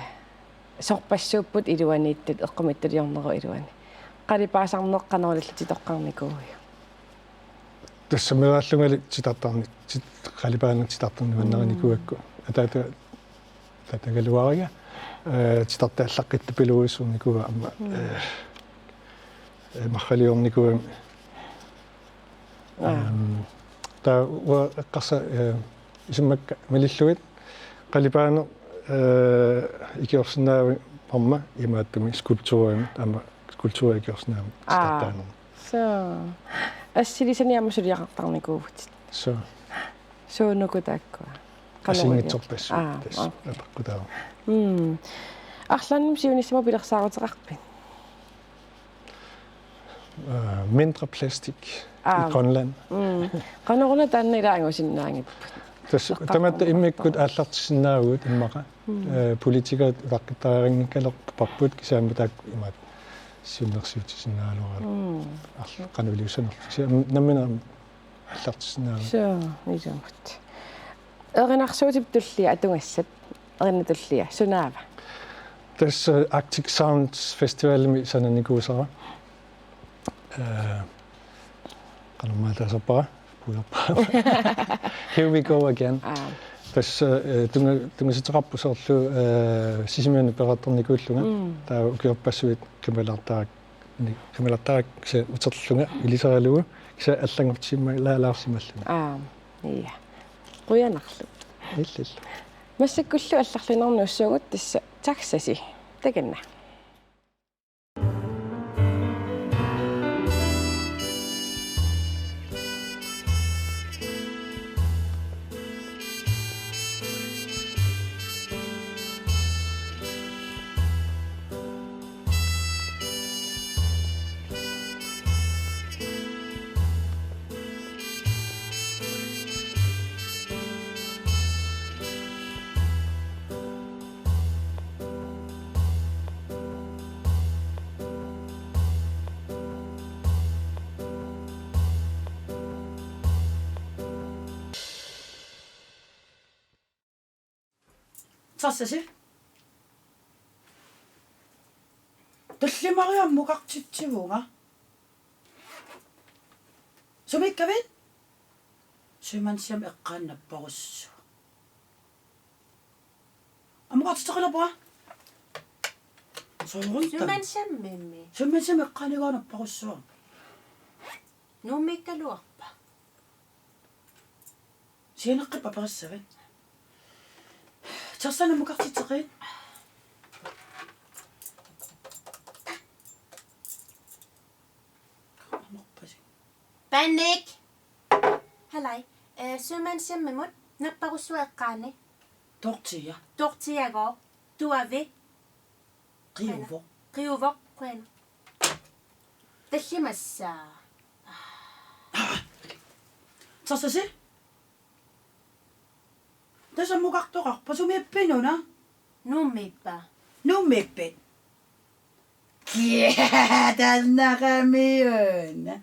sorpassuupput iluaniittut eqqumiitsuliornerup iluani. Qalipaasarneq qanoq ilillutit toqqarnikuuiuk? Tassa meeraallungali titartarni-, tit-, qalipaaneq titartarniunnarnikuugakku. Mm. Ataata-, ataatagaluariga, eh, titartaallaqqittupilorujussuunikuuara aamma, mm, eh, eh, marraliornikuugami. Aa. Ehm, taava uanga eqqarsa-, eh, isummakka malillugit qalipaaneq, eh, ikiorsinnaavarma imaattumik skulpturimik, aamma skulpturi ikiorsinnaavara. Aa. Titartaanermut. Suu. Assilisani aamma suliaqartarnikuuvutit. Suu. Suunuku taakkua? Qanoq uliorpit? Assigiinngitsorpassuit. Aa, tassa. Okay. Apeqqutaavoq. Mm. Arlaannut siunissami pilersaaruteqarpit? Øh, mindre plastik i Grønland. Aa. Mm. Qanoruna taanna ila angusinnaanngipput? Tassa tamatta immikkut aallartissinnaavugut immaqa. Mm. Øh, politikerit utaqqittariaqanngikkaluarparput kisianni taakku imaattoq siunnersuutisinnaagaluaraluarput. Mm. Arla-, qanoq iliussanerlutik. Kisianni nammineq aallartissinnaavugut. Suu, ilumut. Erinarsuutip tullia atugassat. Erinat tullia. Sunaava? Tassa Arctic Sounds Festivalimi sananikuusara. Øh, qanormaa taasarpara? Puiorpara. Here we go again. Aa. Tassa, øh, tunga-, tungasisoqarpoq soorlu, øh, Sisimiunut peqartarnikuullunga. Mm. Taava ukiorpassuit qimalertarak-, ni-, qimalertarakku kisianni uterlunga ilisaralugu kisianni allanngortissimaalaarsimallunga. Aa, ja. Qujanarlu. Illillu. Massakkullu allarluinnarniussuugut tassa taxasi. Takanna. Tassasi. Tallimariarmukartitsivunga. Sumiikkavit? Sømandshjem eqqaani napparussuaq. Ammukartitseqqilerpunga. Soorunami. Sømandshjemmimi. Sømandshjem eqqaani napparussuaq. Nuummiikkaluarpa? Sianeqqippat aperissavat. Tassani ammukartitseqqiit. Amorpasik. Panik! Halai. Eh, Sømandshjemmimut napparussuaq eqqaani. Dorthea. Dortheagooq. Tuavi. Qiuvoq. Qiuvoq. Qujanaq. Tallimassaa. Tassasi? Tassa ammukartoqarpa, sumiippiuna? Nuummiippa? Nuummiippit? Kia, taanna qamiuna.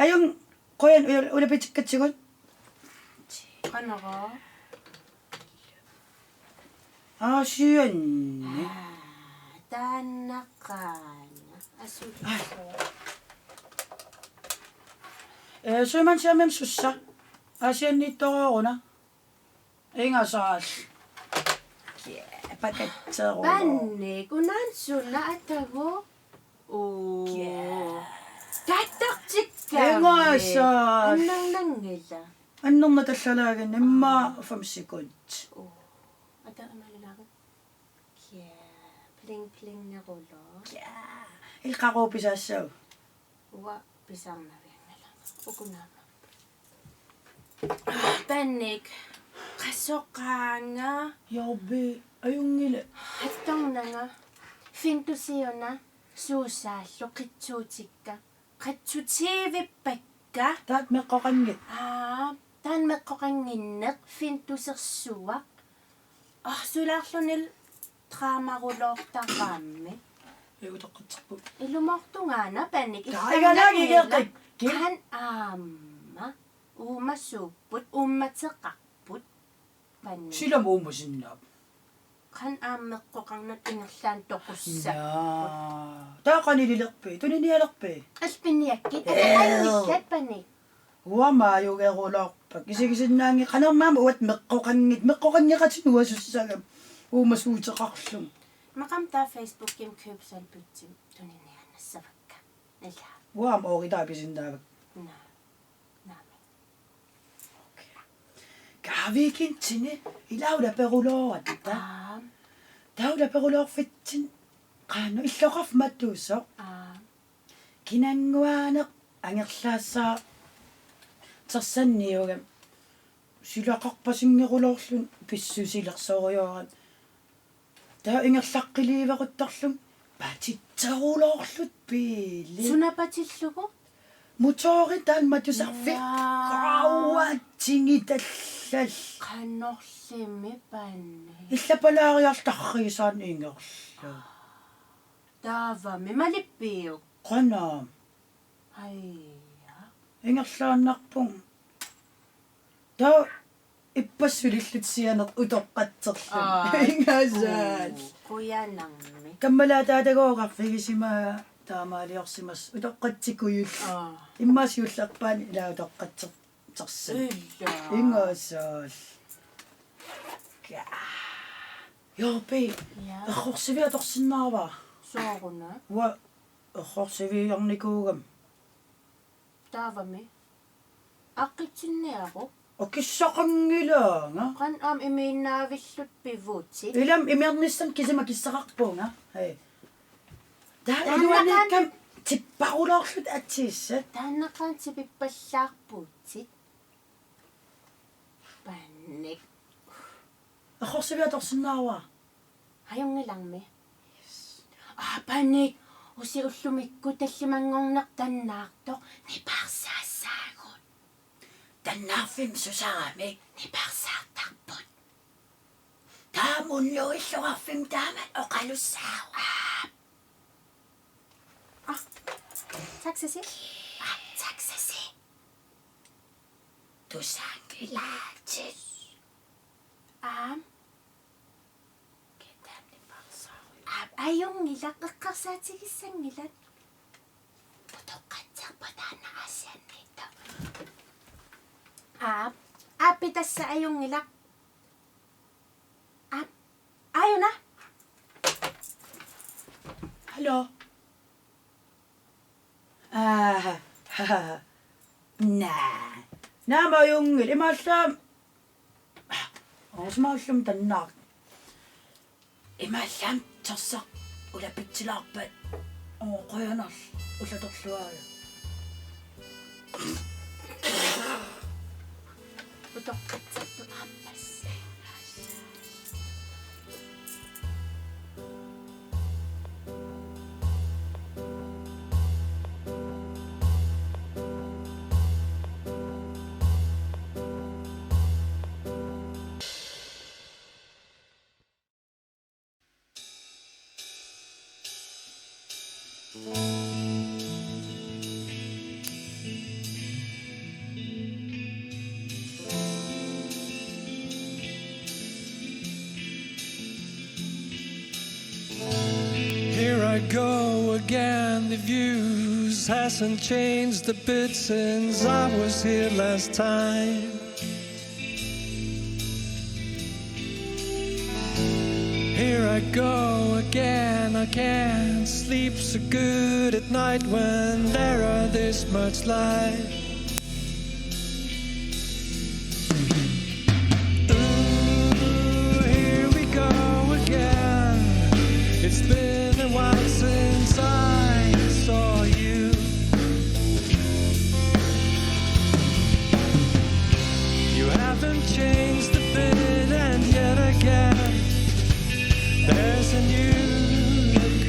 Ajunngilaq, qujan ula-, ulapitikkatsigut. Qanara. Aasianni. Aa, taannaqaana. Asu. Ai. Eh, Sømandshjemmimi sussa. Aasianniittoruuna. Ingasaal. Kia, pakatserulo. Panik, unaana suna atagu. Uu. Kia. Tattartikka. Ingasaal. Annernanngilaq. Annerna tallalaaginni immaqa fem sekund. Uu. Ata amalilaaga. Kia. Pling pling nerulo. Kia. Ilqaruupisaassau. Uanga pisarnavianngilanga. Ukunaama. Panik. Qasoqaanga. Jobbi. Ajunngilaq. Attornanga. Fintusiuna. Suusaallu qitsuutikka. Qitsuutivippakka. Taanna meqqoqanngitsoq. Aa, taanna meqqoqannginneq. Fintusersuaq. Aa, sulaarluni dramaruloortarami. Ee, utoqqatserput. Ilumoortungaana Panik. Taigalaagi illanngilaq. Qan aamma. Uumasuupput, uummateqarput. Panik. Silami uumasinnaavoq. Qan aamma meqqoqarnata ingerlaannaq toqussaapput. Naa. Taava qanililerpit, tuninialerpit? Alpiniakkit, ee, aqqanngillat Panik. Uanga maajugeruloorpakka. Isigisinnaanngilaq qanermaammat uagut meqqoqanngitsut, meqqoqanngeqatigut uasussagami. Uumasuuteqarlunga. Immaqa taava Facebookimi købsalgutsimik tuniniaannassavakka. Ilaa. Uanga ooritaa pisinnaavakka. Naa. Naamik. Okay. Kaaviikintini ilaa ulaperuloorutta. Aap. Taava ulaperuloorfitsinni qanoq illoqarfik matusoq. Aap. Kinannguaaneq angerlaassaaq tassaniugami. Silaqarpasinngeruloorluni pissusilersorujoorami. Taava ingerlaqqiliiveruttorlunga patitseruloorluta biili. Suna patillugu? Motoori taanna matusarfik. Naa. Qauatsingi tallal. Qanorlimi Panik. Illapalaariartarriisaan ingerla. Taavami malippiuk? Qanam. Aja. Ingerlaannarpunga. Taava ippassaq sulillutit sianeq utoqqatserluni. Aa. Ingasaat. Uu, qujanarmi. Kammalaataatagooq oqarfigisimagaa taamaaliorsimasoq utoqqatsikujulluni. Aa. Immaqa siullerpaani ilaa utoqqatsertarsi. Ilaa. Ingasaat. Jobbi. Ja. Errorsiviit atorsinnaavara. Sooruna? Uanga errorsiviiornikuugama. Taavami. Aqqitsinniaruk. Akissaqanngilaanga. Qanoq aamma imiinnaavillutit pivutit. Ilami imernissamut kisima akissaqarpunga. Hej. Taava taannaqaaq iluaniikkami tipparuloorlutit atiissat. Taannaqaaq tipippallaarputit. Panik. Errorsiviit atorsinnaavara. Ajunngilarmi. Aa, Panik, usi ullumikkut tallimanngorneq tannaartoq niparsaassaagut. Tannaarfimmi susarami niparsaartarput. Taava munnuilluarfimmi taamatut oqalussaavoq. Aa. Aa, taxasi. Aa, taxasi. Tusaanngilaatit. Aam. Ajunngilaq, eqqarsaatigissanngilaq. Putoqqatserpoq taanna aasianniittoq. Aap, aappi tassa ajunngilaq. Aap, aajuna. Hallo. Aa, naa. Naamik ajunngilaq, imaallaat. Oosmaallum tannaaq. Imaallaat tersa ulapitsilaarpat. Oo, qujanarlu, ullatorluaala. Utoqqatsertoq aammassi. Here I go again, the views hasn't changed a bit since I was here last time. Here I go again, I can't sleep so good at night when there are this much light. Ooh, here we go again. It's been a while since I saw you. You haven't changed a bit, and yet again, there's a new look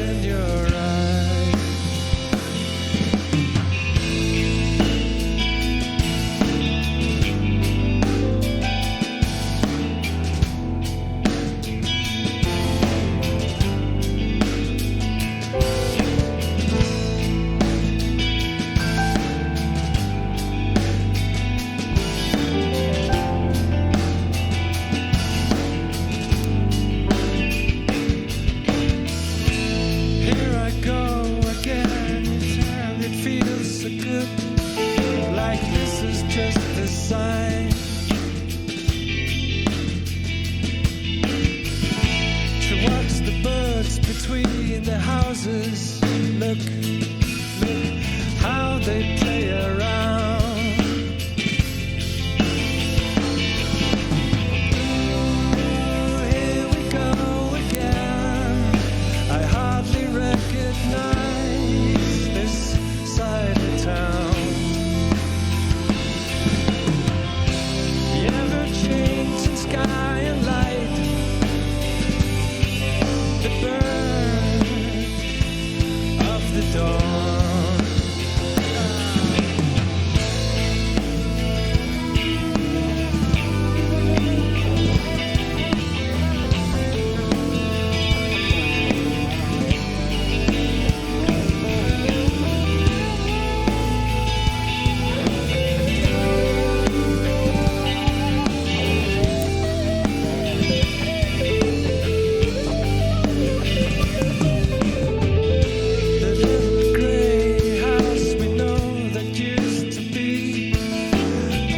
in your eyes. Here I go again, and it feels so good. Like this is just a sign. To watch the birds between the houses. Look, look how they play around. Ooh, here we go again. I hardly recognize this side of town. The ever-changing sky and light, the bird of the dawn. The little grey house we know that used to be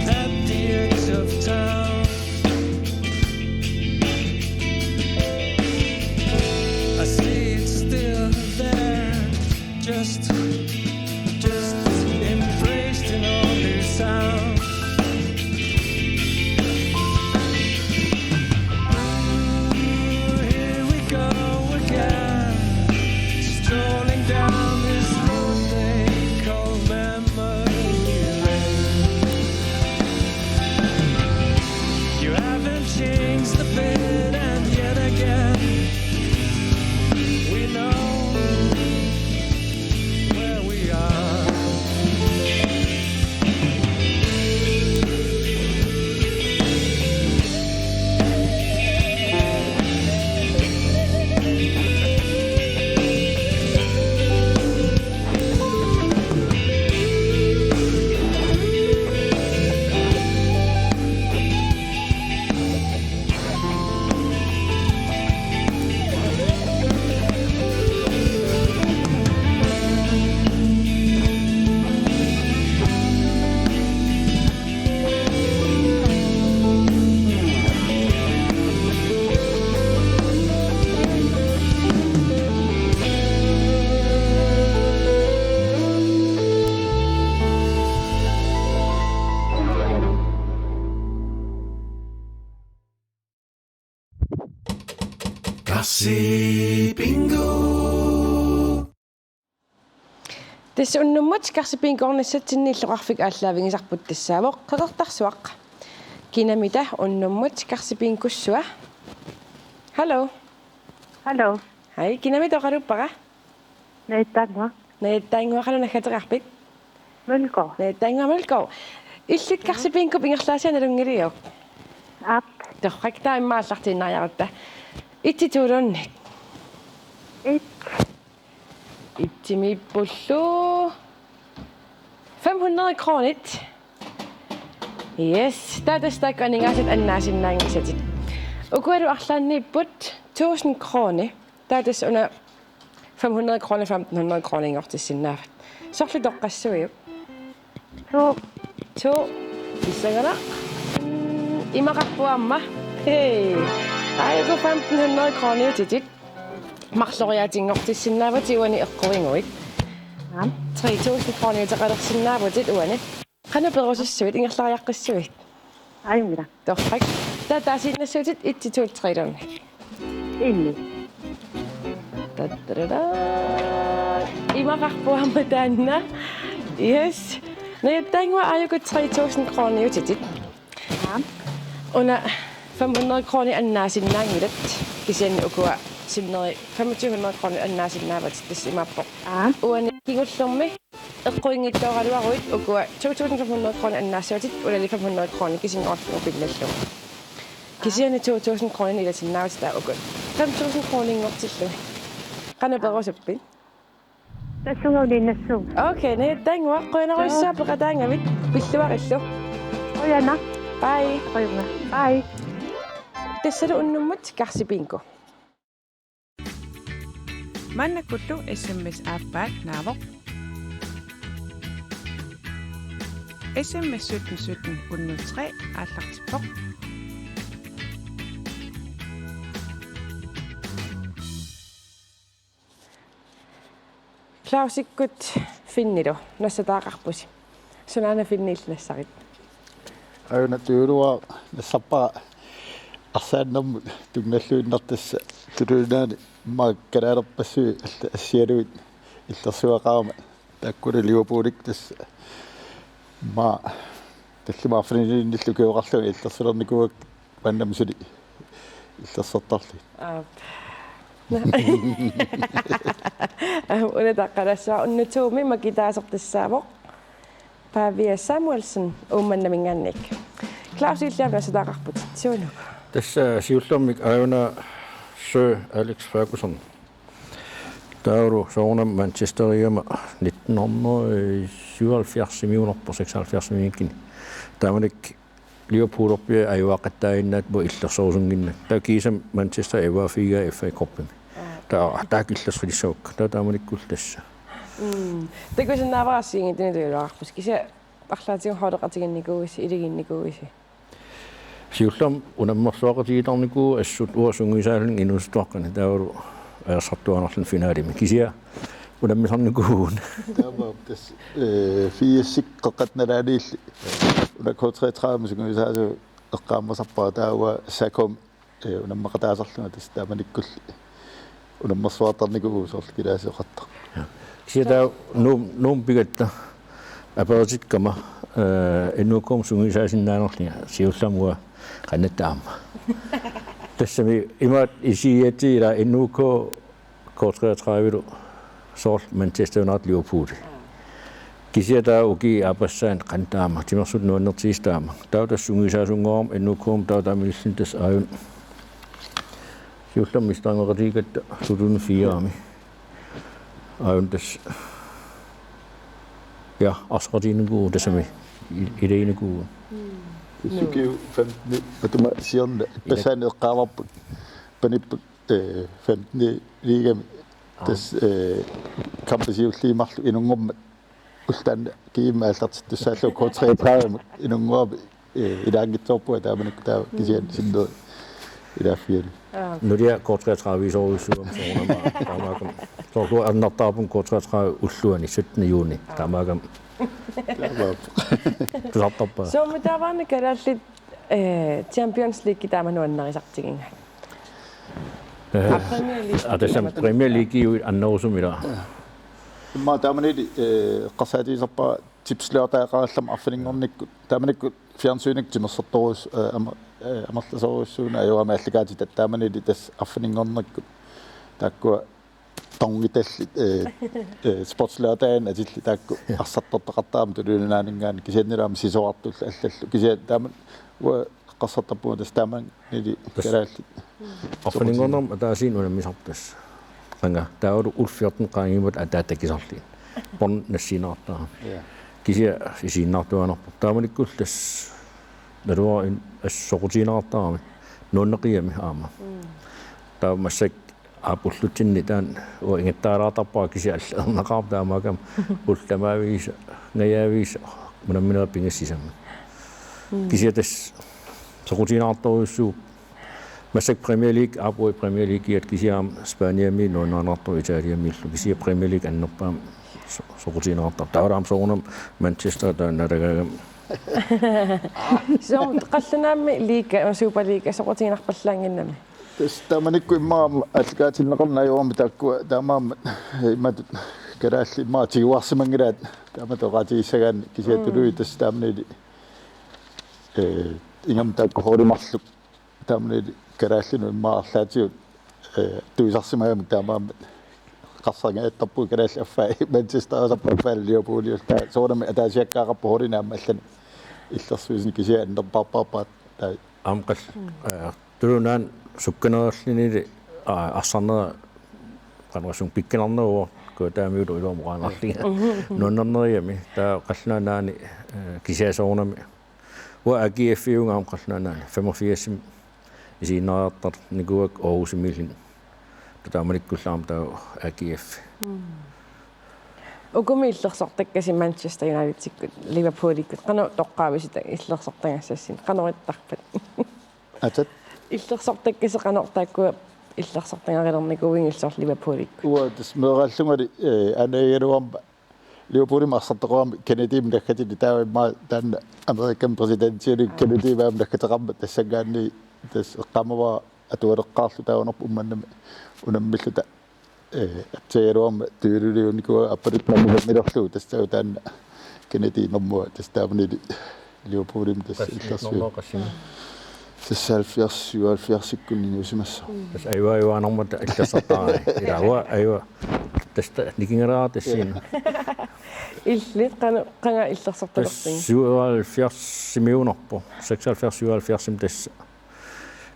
at the edge of town. I see it's still there, just, just embraced in all new sound. Ooh, here we go again, strolling down this road they call memory lane. You haven't changed a bit, and yet again, we know Karsi Bingo. Tassa unnummut Karsi Bingoornissatsinni illoqarfik aallaavigisarput tassaavoq Qeqertarsuaq. Kinamita unnummut Karsi Bingossua? Hallo. Hallo. Hej, kinamita oqaluuppara? Najattaannguaq. Najattaannguaq, qanoq naggateqarpit? Mølgaard. Najattaannguaq Mølgaard. Illit Karsi Bingop ingerlaassia nalunngiliuk? Aap. Torrak, taava immaqa aallartiinnariarutta. Itsi tuulunnik. Et. Itsimiippullu. Fem hundrede kronit. Yes, taava tassa taakku aningaasat annaasinnaanngisatit. Ukualu arlaanniipput tusind kroni. Taava tassa una fem hundrede kroner, femten hundrede kroninngortissinnaavat. Sorlu toqqassuiuk? To. To. Pissanganaq. Mm, imaqarpoq aamma. Hej. Aajuku femten hundrede kroniutitit marloriaatinngortissinnaavatit uani eqquiguit. Aap. Tre tusind kroniuteqalersinnaavutit uani. Qanoq perusussuit, ingerlariaqqissuit? Ajunngilaq. Torrak. Taava taasiinnassuutit et, to, tre-luni. Inni. Tattararaa. Imaqarpoq aamma taanna. Yes. Najattaannguaq, aajuku tre tusind kroniutitit. Aap. Una fem hundrede kroner annaasinnaanngilat. Kisianni ukua sinneri femogtyve hundrede kroner annaasinnaavatit, tassa imaappoq. Aap. Uani kingullermi eqquinngitsooraluaruit ukua to tusind fem hundrede kroner annaassuatit, ulali fem hundrede kroner kisinngorlugu pinnallugu. Kisianni to tusind kroner ilasinnaavatit taava uku fem tusind kroninngortillugit. Qanoq perusuppit? Tassunga uninnassuunga. Okay, najattaannguaq, qujanarsuaq peqataagavit, pilluarillu. Qujanaq. Bye. Qujanaq. Bye. Tassalu unnummut Karsi Bingo. Maannakkullu S M S aappaat naavoq. S M S sytten sytten hundrede tre aallartippoq. Clausikkut Finnilu nassataaqarpusi. Sunaana Finni illit nassarit? Aajuna Tujuuluaaq nassarpara arsaannermut tunngalluinnartoq, tassa Tuluit Nunaanni immaqa kalaalerpassuit alla-, assigalugit illersuaqarama, taakkulu Liverpoolikkut, tassa immaqa tallimat arfinilinnillu ukioqarlunga illersulernikuuakka maannamut suli illersortarlugit. Aap. Aap, una taqqalassuaq. Unnu to-mi makitaasoq tassaavoq Pavia Samuelsen Uummannaminngaanniit. Claus, illit aamma nassataaqarputit. Suunuku? Tassa siullermik aajuna Sir Alex Ferguson. Taavalu soorunami Manchesterigama nitten hundrede syvoghalvfjerds-imiunerpoq, seksoghalvfjerds-imiikkuni. Taamanikkut Liverpoolerpiaq ajugaaqattaaginnarpoq illersorusunnginnakkit. Taava kiisami Manchester ajugaaffigaa F A Cupimi. Aap. Taava taakku illersulissavakka. Taava taamanikkullu tassa. Mm. Takusinnaavara assigiinngitsunik tujuuluaqarpusi. Kisianni arlaatigut holdeqatigiinnikuuisi, iligiinnikuuisi? Siullermik unammersuaqatigiittarnikuuvoq assut uanga sungiusaasunga inuusuttuaqqani, taavalu ajorsartuaannarluni finalemi. Kisianni unammisarnikuuvugut. Taamaappoq tassa, eh, firsikkut Qeqqata Nalaani illit una K treogtredive sungiusaasunga eqqaamasarpara, taava S A K-mi, eh, unammeqataasarlunga, tassa taamanikkulli unammersuartarnikuuvugut soorlu kilaassioqartarpoq. Ja. Kisianni taava Nuum-, Nuummut pigatta aperitikkama, eh, N U K-mut sungiusaasinnaanerlunga, siullermik uanga qanittuarama. Tassami imaattoq isigigatsigu, ila N U K K treogtredive-lu soorlu Manchester United, Liverpool. Kisianni taava ukiup aappassaani qanittuarama, timersorneq nuannertigisarama. Taava tassa sungiusaasunngorama N U K-mut, taava taamaalilluni tassa aajuna siullermik mesterinngortitsikkatta to tusind fire-mi. Aajuna tassa, ja, arsaarnikuuvugut tassami, il-, ilaginikuuvugut. Tassa ukiut femten matuma siorna ippassaanik eqqaavarput, panipput, eh, femten ligami. Aap. Tassa, eh, kampit siulliit marluk inunngormat, ulloq taanna G M aallartittussaallugu K treogtredive-mut inunngorami, eh, ilaanngitsoorpunga taamanikkut, taava kisianni sinneri ilaaffiani. Aap. Nulia K treogtredive-isorujussuugami soorunami. Taamaakkami. Soorlu annertarpunga K treogtredive ulluani syttende juni. Aap. Taamaakkami. Taamaappoq. Tusartarpaa. Sooq taavaana kalaallit, eh, Champions League taama nuannarisartiginga? Premier League. Aa, tassami Premier League-iuit annerusumik ilaa. Immaqa taamanilu, eh, eqqarsaatigisarpara tipslørdag-qarallam arfininngornikkut. Taamanikkut fjernsynikkut timersortorujus-, eh, ama-, eh, amerlasoorujussuuneq ajugaamik aallakaatitat taamanilu tassa arfininngornikkut. Taakkua torngitallit, eh, eh, sportslørdaginik atillit taakku arsartortaqartaramik tuluit nunaanninngaanniit kisianni aamma sisorartullu allallu. Kisianni taama uanga eqqarsartarpunga tassa taamani Nili, kalaallit. Arfininngornermi ataasiinnaq unammisarput tassa. Qanga, taavalu U fjorten qaangiummata ataatakisarlugit. Bånd nassiinnartarami. Ja. Kisianni isiginnaartuaannarpoq. Taamanikkullu tassa naluara in-, assut soqutigineqartarami. Nuanneqigami aamma. Mm. Taava massakkut aappulutsinni taanna uanga ingattaalaartarpara kisianni allat erneqarput taamaakkami ullut tamaviisa, ngajaaviisa unammineq pingasut sisamat. Mm. Kisianni tassa soqutigineqartorujussuuvoq. Massakkut Premier League, aappui Premier Leagueiat kisianni aamma Spaniami nuannaanartoq Italiamiillu kisianni Premier League annerpaamik so-, soqutigineqartarpoq. Taavalu aamma soorunami Manchester taanna nalagaagami. Soorlu qallunaammi liiga, Superliiga soqutiginarpallaannginnami. Tassa taamanikkut immaqa aallakaatinneqarneq ajorami taakkua taamaammat imatut kalaallit immaqa tiguarsimanngilaat taamatut oqaatigissagaanni kisianni Mm. tuluit tassa taamanilu, eh, ingammik taakku holdi marluk taamanilu kalaallinut immaqa arlaatigut, eh, tuisarsimagamik taamaammat qassangajattarpugut kalaallit affaa Manchester asappa affaa Liverpooliulluta soorunami ataasiakkaaqarpoq holdini aamma allanik illersuisuni kisianni annerpaarpaarpaat taava. Aamma qall-, eh, tuluit nunaanni sukkanererlunilu, aa, arsarnera qanoq isumaqarnersoq pikkunarneruvoq, kutaamiut iluamuqaannarlugit. Mhm. Nuannernerigami, taava qallunaat nunaanni, eh, kisianni soorunami. Uanga A G F-iuvunga aamma qallunaat nunaanni, femogfirsimi isiginnaariartarnikuuakka Aarhusimiillunga. Taamanikkullu aamma taava A G F. Mm. Ukumi illersortakkasi Manchester Unitedikkut, Liverpoolikkut, qanoq toqqaavisita illersortagassassinnik, qanoq ittarpat? Atat? Illersortakkasi qanoq taakkua illersortagalernikuuigit soorlu Liverpoolikkut? Uanga tassa meeraallungali, eh, anagigaluarmat Liverpoolimi arsartoqarami Kennedymi naggatillit taava immaqa taanna Amerikami præsidentiullu Kennedy aamma naggateqarmat tassanngaanniit tassa eqqaamavara atualeqqaarluta taagunerput Uummannami unammilluta, eh, aatsaagaluarmat tujuululiunikuuara aappaluttuarmik unammillugu tassa taanna Kennedy nummer tassa taamanilu Liverpoolimi tassa illersuut. Qassinik nummer qassinik? Seksoghalvfjerds, syvoghalvfjerds-ikkut inuusimassooq. Tassa ajuaannarmata illersortaraara. Ilaa uanga ajunngi. Tassa ta-, nikingalaartut tassani. Illit qanoq, qanga illersortalerpigit? Tassa syvoghalvfjerdsimiuunerpoq. Seksoghalvfjerds syvoghalvfjerdsimi tassa.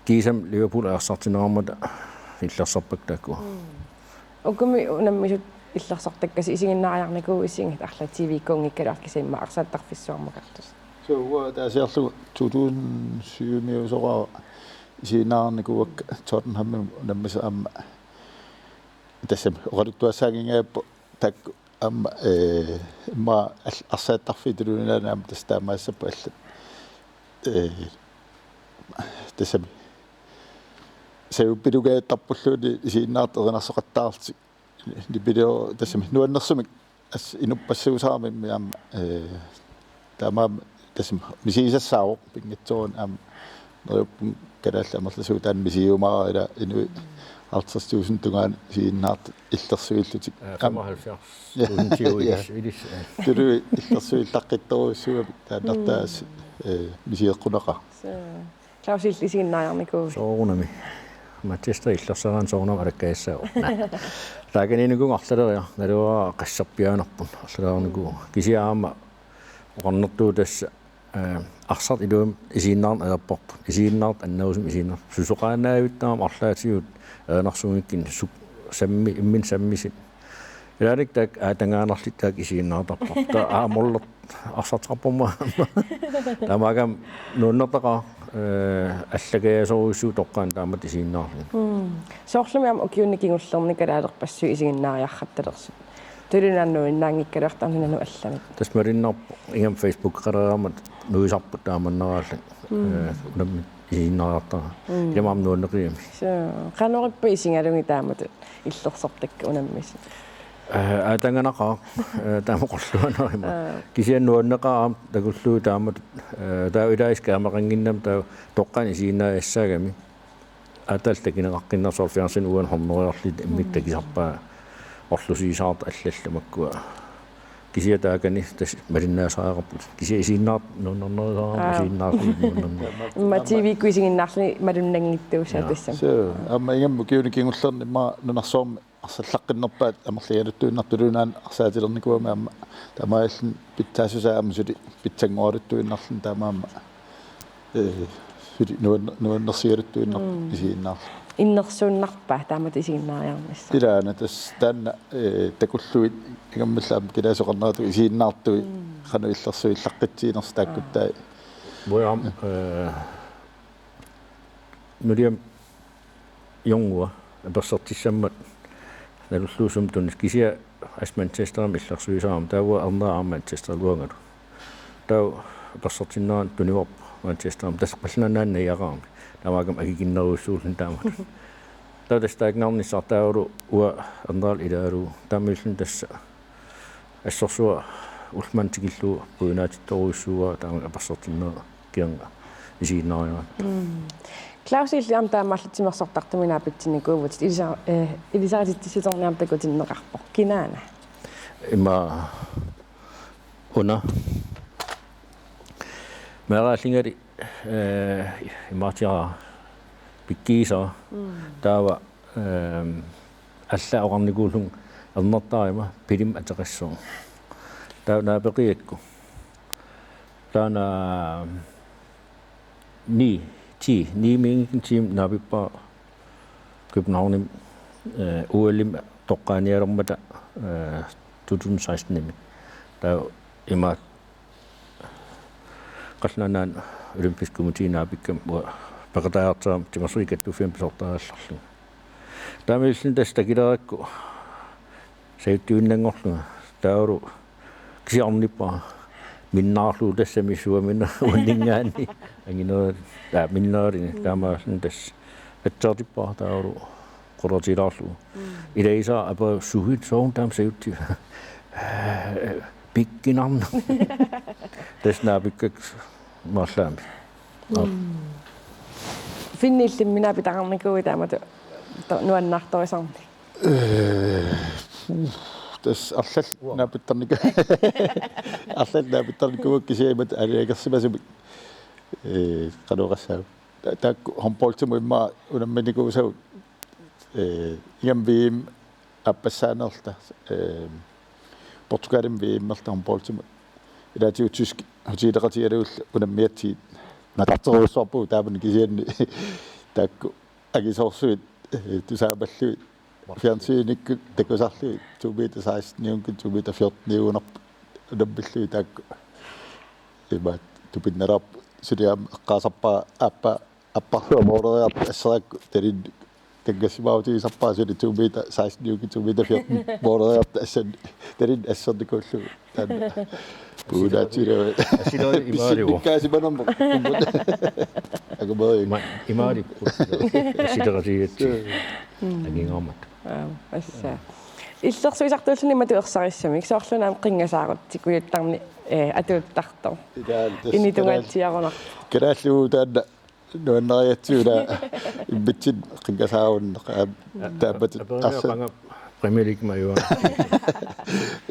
Kiisami Liverpool arsartinneqarmata illersorpakka taakkua. Mm. Ukumi unammisut illersortakkasi isiginnaariarnikuuisigit arlaat T V-kkuunngikkaluarlusi immaqa arsaattarfissuarmukartusi? Suu, uanga ataasiarlugu to tusind syv-imiusoraara isiginnaariarnikuuakka Tottenhamimi unammisut aamma tassami oqaluttuassaanngingajappoq taakku aamma, eh, immaqa al-, arsaattarfiit tuluit nunaanni aamma tassa taamaassapput allat. Eh, tassami. Savippilugajattarpulluunniit isiginnaartut erinarsoqattaarlutik. Nipilio tassami nuannersumik assut inuppassuusarami aamma, eh, taamaammat tassami misigisassaavoq pinngitsoorani aamma neriuppunga kalaallit amerlasuut taanna misigiumaarput ilaa inuit halvtreds tusind tungaanut isiginnaartut illersuillutik. Ja, aamma femoghalvfjerds tusind tiuilis, ilis, ja. Tuluit illersuillaqqittorujussuugamik taannartaasut, eh, misigeqqunaqaaq. Suu. Claus, illit isiginnaariarnikuuit? Soorunami. Manchester illersaraanni soorunami alakkajassaavoq. Taakaniinnikuuvunga arlaleriarlunga, naluara qasserpiaanerput arlaleriarnikuuvunga. Kisianni aamma oqarnertut tassa, eh, arsartut iluamik isiginnaarneq ajorparput. Isiginnaartut annerusumik isiginnaartut. Susoqaannaavitta aamma arlaatigut erinarsuunngikkunik suk-, sammi-, imminut sammisut. Ilaanni taakku aatagaannarlutik taakku isiginnaartarput. Taava aamma orlortut arsarteqarpormi aamma. Taamaakkami nuannertaqaaq, eh, allakajasorujussuuvoq toqqaannaq taamatut isiginnaarluni. Mm. Soorlumi aamma ukiuni kingullerni kalaalerpassuit isiginnaariarrattalersut. Tuluit nunaanni nuinnaanngikkaluartoq nunanut allamut. Tassa malunnarpoq ingammik Facebookeqaleraangama nuisarput taamannaraallunga. Mm. Eh, unammik isiginnaariartaraat. Mm. Ilami aamma nuanneqigami. Suu, qanoq ippa isigalugit taamatut illersortakkat unammisut? Eh, aatagaannaqaaq, eh, taama oqarluarnerima. Aa. Kisianni nuanneqaaq aamma takullugu taamatut, eh, taava ilaasa kaamaqannginnama taava toqqaannaq isiginnaajassaagami. Aatsaat takineqaqqinnersoq fjernsyni uani hundredearlutik immikkut takisarpaat orlusiisaartut allallu makkua. Kisianni taakani tassa malinnaasariaqarput. Kisianni isiginnaartut nuannernerusarami. Aap. Isiginnaarlugu nuannernerusoq. Immaqa T V-kkut isiginnaarluni malunnanngitsuusaat. Jaa. Tassami. Suu, aamma ingammik ukiuni kingullerni immaqa nunarsuarmi arsallaqqinnerpaat amerligaluttuinnartut, tuluit arsaatilernikuugami aamma taamaalilluni pitsaassusaa aamma suli pitsanngoraluttuinnarluni taamaammat, ee, suli nuanner-, nuannersigaluttuinnarpoq. Mm. Isiginnaarlugu. Innersuunnarpaa taamatut isiginnaariarnissaq? Ilaana tassa taanna, ee, takullugit ingammillu aamma kilaassoqarneratut isiginnaartui. Mm. Qanoq illersuillaqqitsiinersoq taakkuttai. Aa. Uanga, ee, nuliam jungua apersortissammat nalullugu sumut tunis kisianni assut Manchesterimi illersuisarami, taava Ernera aamma Manchesteriluangalu. Taava apersortinnerani tunivarput Manchesterimi, tassa qallunaat nunaanni najugaqarami. Taamaakkami akikinnerujussuulluni taamatut. Taava tassa taakkunanngaarnissaq taavalu uanga Erneralu ilaalugu. Taamaalilluni tassa assorsuaq ullumimut tikillugu pujunaatittorujussuuara, taama apersortinnera kingorna isiginnaariaratta. Mm. Claus, illit aamma taamaalillutit timersortartumik naapitsinnikuuvutit, ilisa-, eh, ilisarititsissuterniarneq takutinneqarpoq. Kinaana? Ima una. Meeraallingali, eh, imaatiara pikkiisa. Mm. Taava, ehm, allaat oqarnikuullunga ernertarama pilim ateqassoq. Taava naapeqigakku. Taanna ni, ti, ni-miinngikkunik tiimit naapippara Københavnimi, eh, O L-imi toqqaanialermata, eh, to tusind seksten-imi. Taava imaattoq Qallunaat Nunaanni Olympisk Komité naapikkami uanga peqataajartorama timersuit kattuffianni pisortariallarlunga. Taamaalilluni tassa takilerakku sajuttuinnanngorlunga taavalu kisianni ornippara minnerlugu tassami suamineq uanninngaanniit anginerit, aa, minnerluni. Mm. Taamaalilluni tassa atsertippara taavalu qularutigilaarlugu. Mm. Ilagisaara aperivoq: Suit sooruna taama sajuttigiva? Pikkunarpoq. Tassa naapikkakku marlunnik. Mm. Finnillimmi naapitaqarnikuuit taamatut to-, nuannaartorisarnik? Ee, tassa arlallit naapittarniku-, arlallit naapittarnikuuakka kisianni imatut aalajangersimasumik. Ee, qanoq oqassaanga. Ta-, taakku håndboldimut immaqa unamminikuusagut, ee, ingammik V M aappassaanerluta, ee, Portugalimi V M-erluta håndboldimut. Ilaatigut tyskit hotelleqatigalugit unammigatsigit. Natarterujussuarpugut taamani kisianni taakku angisoorsuit, ee, tusaamallugit. Fjernsynikkut takusarlugit to meter seksten-iunngikkunik to meter fjorten-iugunarput unammillugit taakku. Imaattoq tupinnalaarpoq, suli aamma eqqaasarpara aappaa apparluaq måleriartoq asserakku talinnik kanngassimaarutigisarpara suli to meter seksten-iunngikkunik to meter fjorten måleriartoq assannik talinnik assernikuullugu. Taanna. Puunaatilavat. Assiloorlu imaalivoq. Pissinnikkaasimanermut. Angumeriuk. Ima-, imaalipput. Assileqatigigatsigit. Mm. Angingaarmat. Aa, assa. Illersuisartuulluni imatut ersarissamik. Soorlu una aamma qinngasaarutsikujuttarneq, eh, atuuttartoq. Ilaa, tassa. Initungaatsiarunarpoq. Kalaallit taanna nuannarigatsigu una immitsinnut qinngasaarunneq, aamma, taamatut. Aperimi arsa-, qanga Premier League majuaa.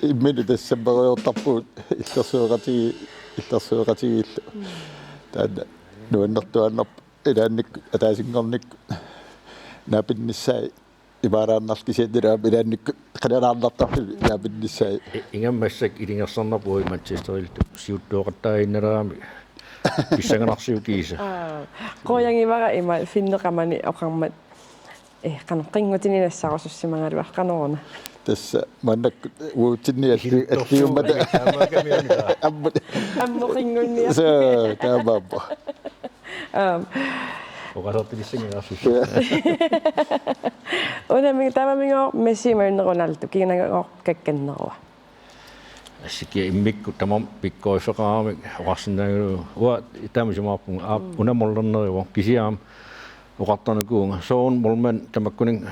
Imminut tassa sammerujoortarpugut illersueqatigi-, illersueqatigiillu. Taanna nuannertuaannarpoq ilaannikkut ataasinngornikkut naapinnissaat imaalaannarlugu kisianni aamma ilaannikkut qilanaarnartarluni naapinnissaat. I-, ingammik massakkut ilungersornarpoq uagut Manchesterillu siuttuuqattaaginnarami pissanganarsiuk kiisa. Aa, qujanngivara ima Finneqamani oqarmat. Eh, qanoq qinngutini nassarusussimagaluarluni qanoruna. Tassa maannakkut uatsinnit alli-, alliummata. Taamaakkamiunilaa. Ammut. Ammut qinngunniarlugu. Suu, taamaappoq. Aap. Oqaasertalissanngilaq. Unami-, taamamigooq Messi imaluunniit Ronaldo, kinaana-gooq kakkannerua? Assikia immikkut tamarmik pikkoriffeqaramik oqarsinnaagaluarlugu. Uanga taama isumaqarpunga, aap, mm, una målernerivoq, kisianni aamma oqartarnikuuvunga. Soorlu målmand tamakkuninnga,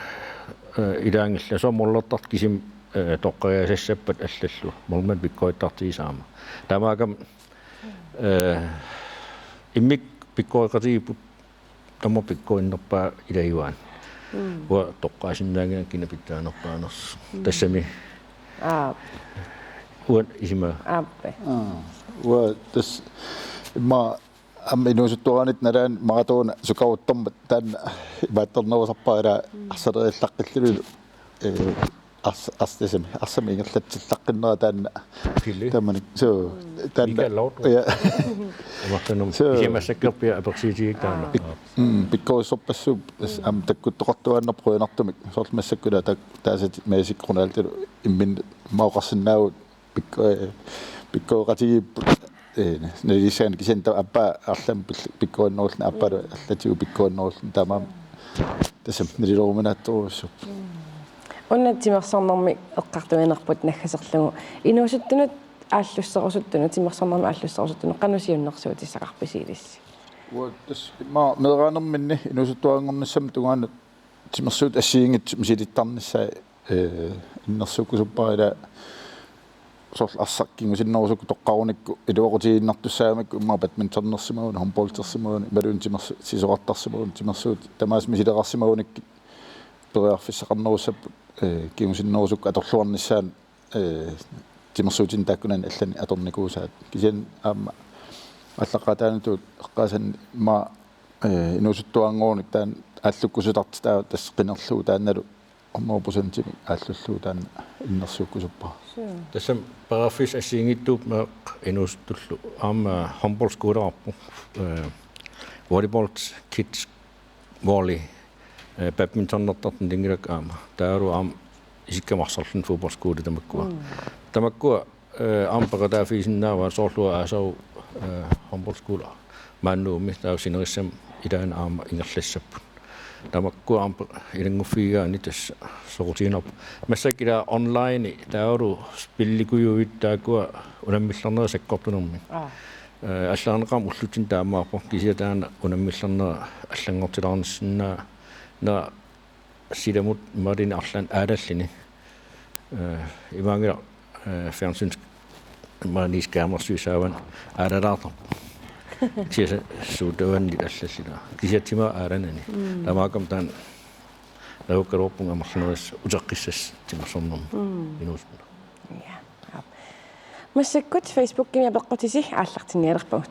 eh, ilaanngilaq. Soorlu målertartut kisimik, eh, toqqagasassappat allallu. Målmand pikkorittartigisaama. Taamaakkami, eh, immikkut pikkoreqatigiipput tamarmik pikkorinnerpaat ilagivaat. Mm. Uanga toqqaasinnaannginnakku kina pitsaanerpaanersoq. Mm. Tassami. Aap. Uanga isima. Aappe. Aa. Uanga tassa immaqa aamma inuusuttuaraanni nalaani maratona sukaruttormat taanna imaattornerusarpara ilaa. Mm. Arsaleriallaqqillunilu, eh, ars-, ars-, tassami, arsamik ingerlatsillaqqinnerpara taanna. Pille. Taamani. So, taanna. Mikä Lautla? Ja. Amartanum. So. Kisianni massakkorpiaq apersuutigalugu taanna. Aa. Mm, pikkorissorpassuupput, tassa aamma takkuttoqartuaannarpoq qujanartumik. Soorlu massakkut ilaa taak-, taasatit Messi Ronaldo imminut immaqa oqarsinnaavugut pikko-, eh, pikkoreqatigiipput, eh, naliliissaanni kisianni taava aappaa arlaannik pil-, pikkorinnerulluni aappaalu allatigut pikkorinnerulluni taamaammat tassami nalileruminaatsorujussuupput. Una timersornermi eqqartuinerput naggaserlugu inuusuttunut aallusserusuttunut, timersornermi aallusserusuttunut, qanoq siunnersuutissaqarpisi ilissi? Uanga tassa immaqa meeraanerminni inuusuttuaranngornissamut tungaanut timersuutit assigiinngitsut misilittarnissaat, eh, innersuukkusuppara ilaa soorlu arsaq kingusinnerusukkut toqqarunikku iluaqutigiinnartussaagamikku immaqa badmintonersimagunik, håndboldersimagunik, imaluunniit timersu-, sisorartarsimagunik, timersuutit tamaasa misileqarsimagunikkit periarfissaqarnerussapput, eh, kingusinnerusukkut atorluarnissaannut, eh, timersuutinik taakkunani allanik atornikuusaat. Kisianni aamma aallaqqaataanitut eqqaasanni immaqa, eh, inuusuttuaranngorunik taanna aallukkusutartut taava tassa qinerlugu taannalu hundrede procentimik aallullugu taanna innersuukkusuppara. Suu. Tassami periarfissat assigiinngitsut meeqqat inuusuttullu aamma håndboldskoleraarput, eh, volleyball, kids volley, eh, badmintonertartut nalunngilaat aamma. Taavalu aamma isikkamik arsarluni fodboldskole tamakkua. Mm. Tamakkua, eh, aamma peqataaffigisinnaavaat soorlu aasaq, eh, håndboldskole maani Nuummi taava sinerissami ilaanni aamma ingerlassapput. Tamakkua aamma ilannguffigigaanni tassa soqutiginarpoq. Massakkut ilaa online taavalu spillikujuit taakkua unammillernerat sakkortunermik. Aa. Eh, allaarneqarmat ullutsinni taamaappoq kisianni taanna unammillernera allanngortilaarnissinnaanera silamut imaluunniit arlaannik aalalluni. Eh, imaanngilaq, eh, fjernsyns-, imaluunniit skærmersuit saavani aalalaartarput. Kisianni suut tavanni allallilaa. Kisianni timaa aalanani. Mm. Taamaakkami taanna nagukkaluarpunga amerlanerisa uteqqissasoq timersornermi. Mm. Inuusuttut. Ja. Aap. Massakkut Facebookimi apeqqutisi aallartinnialerpagut.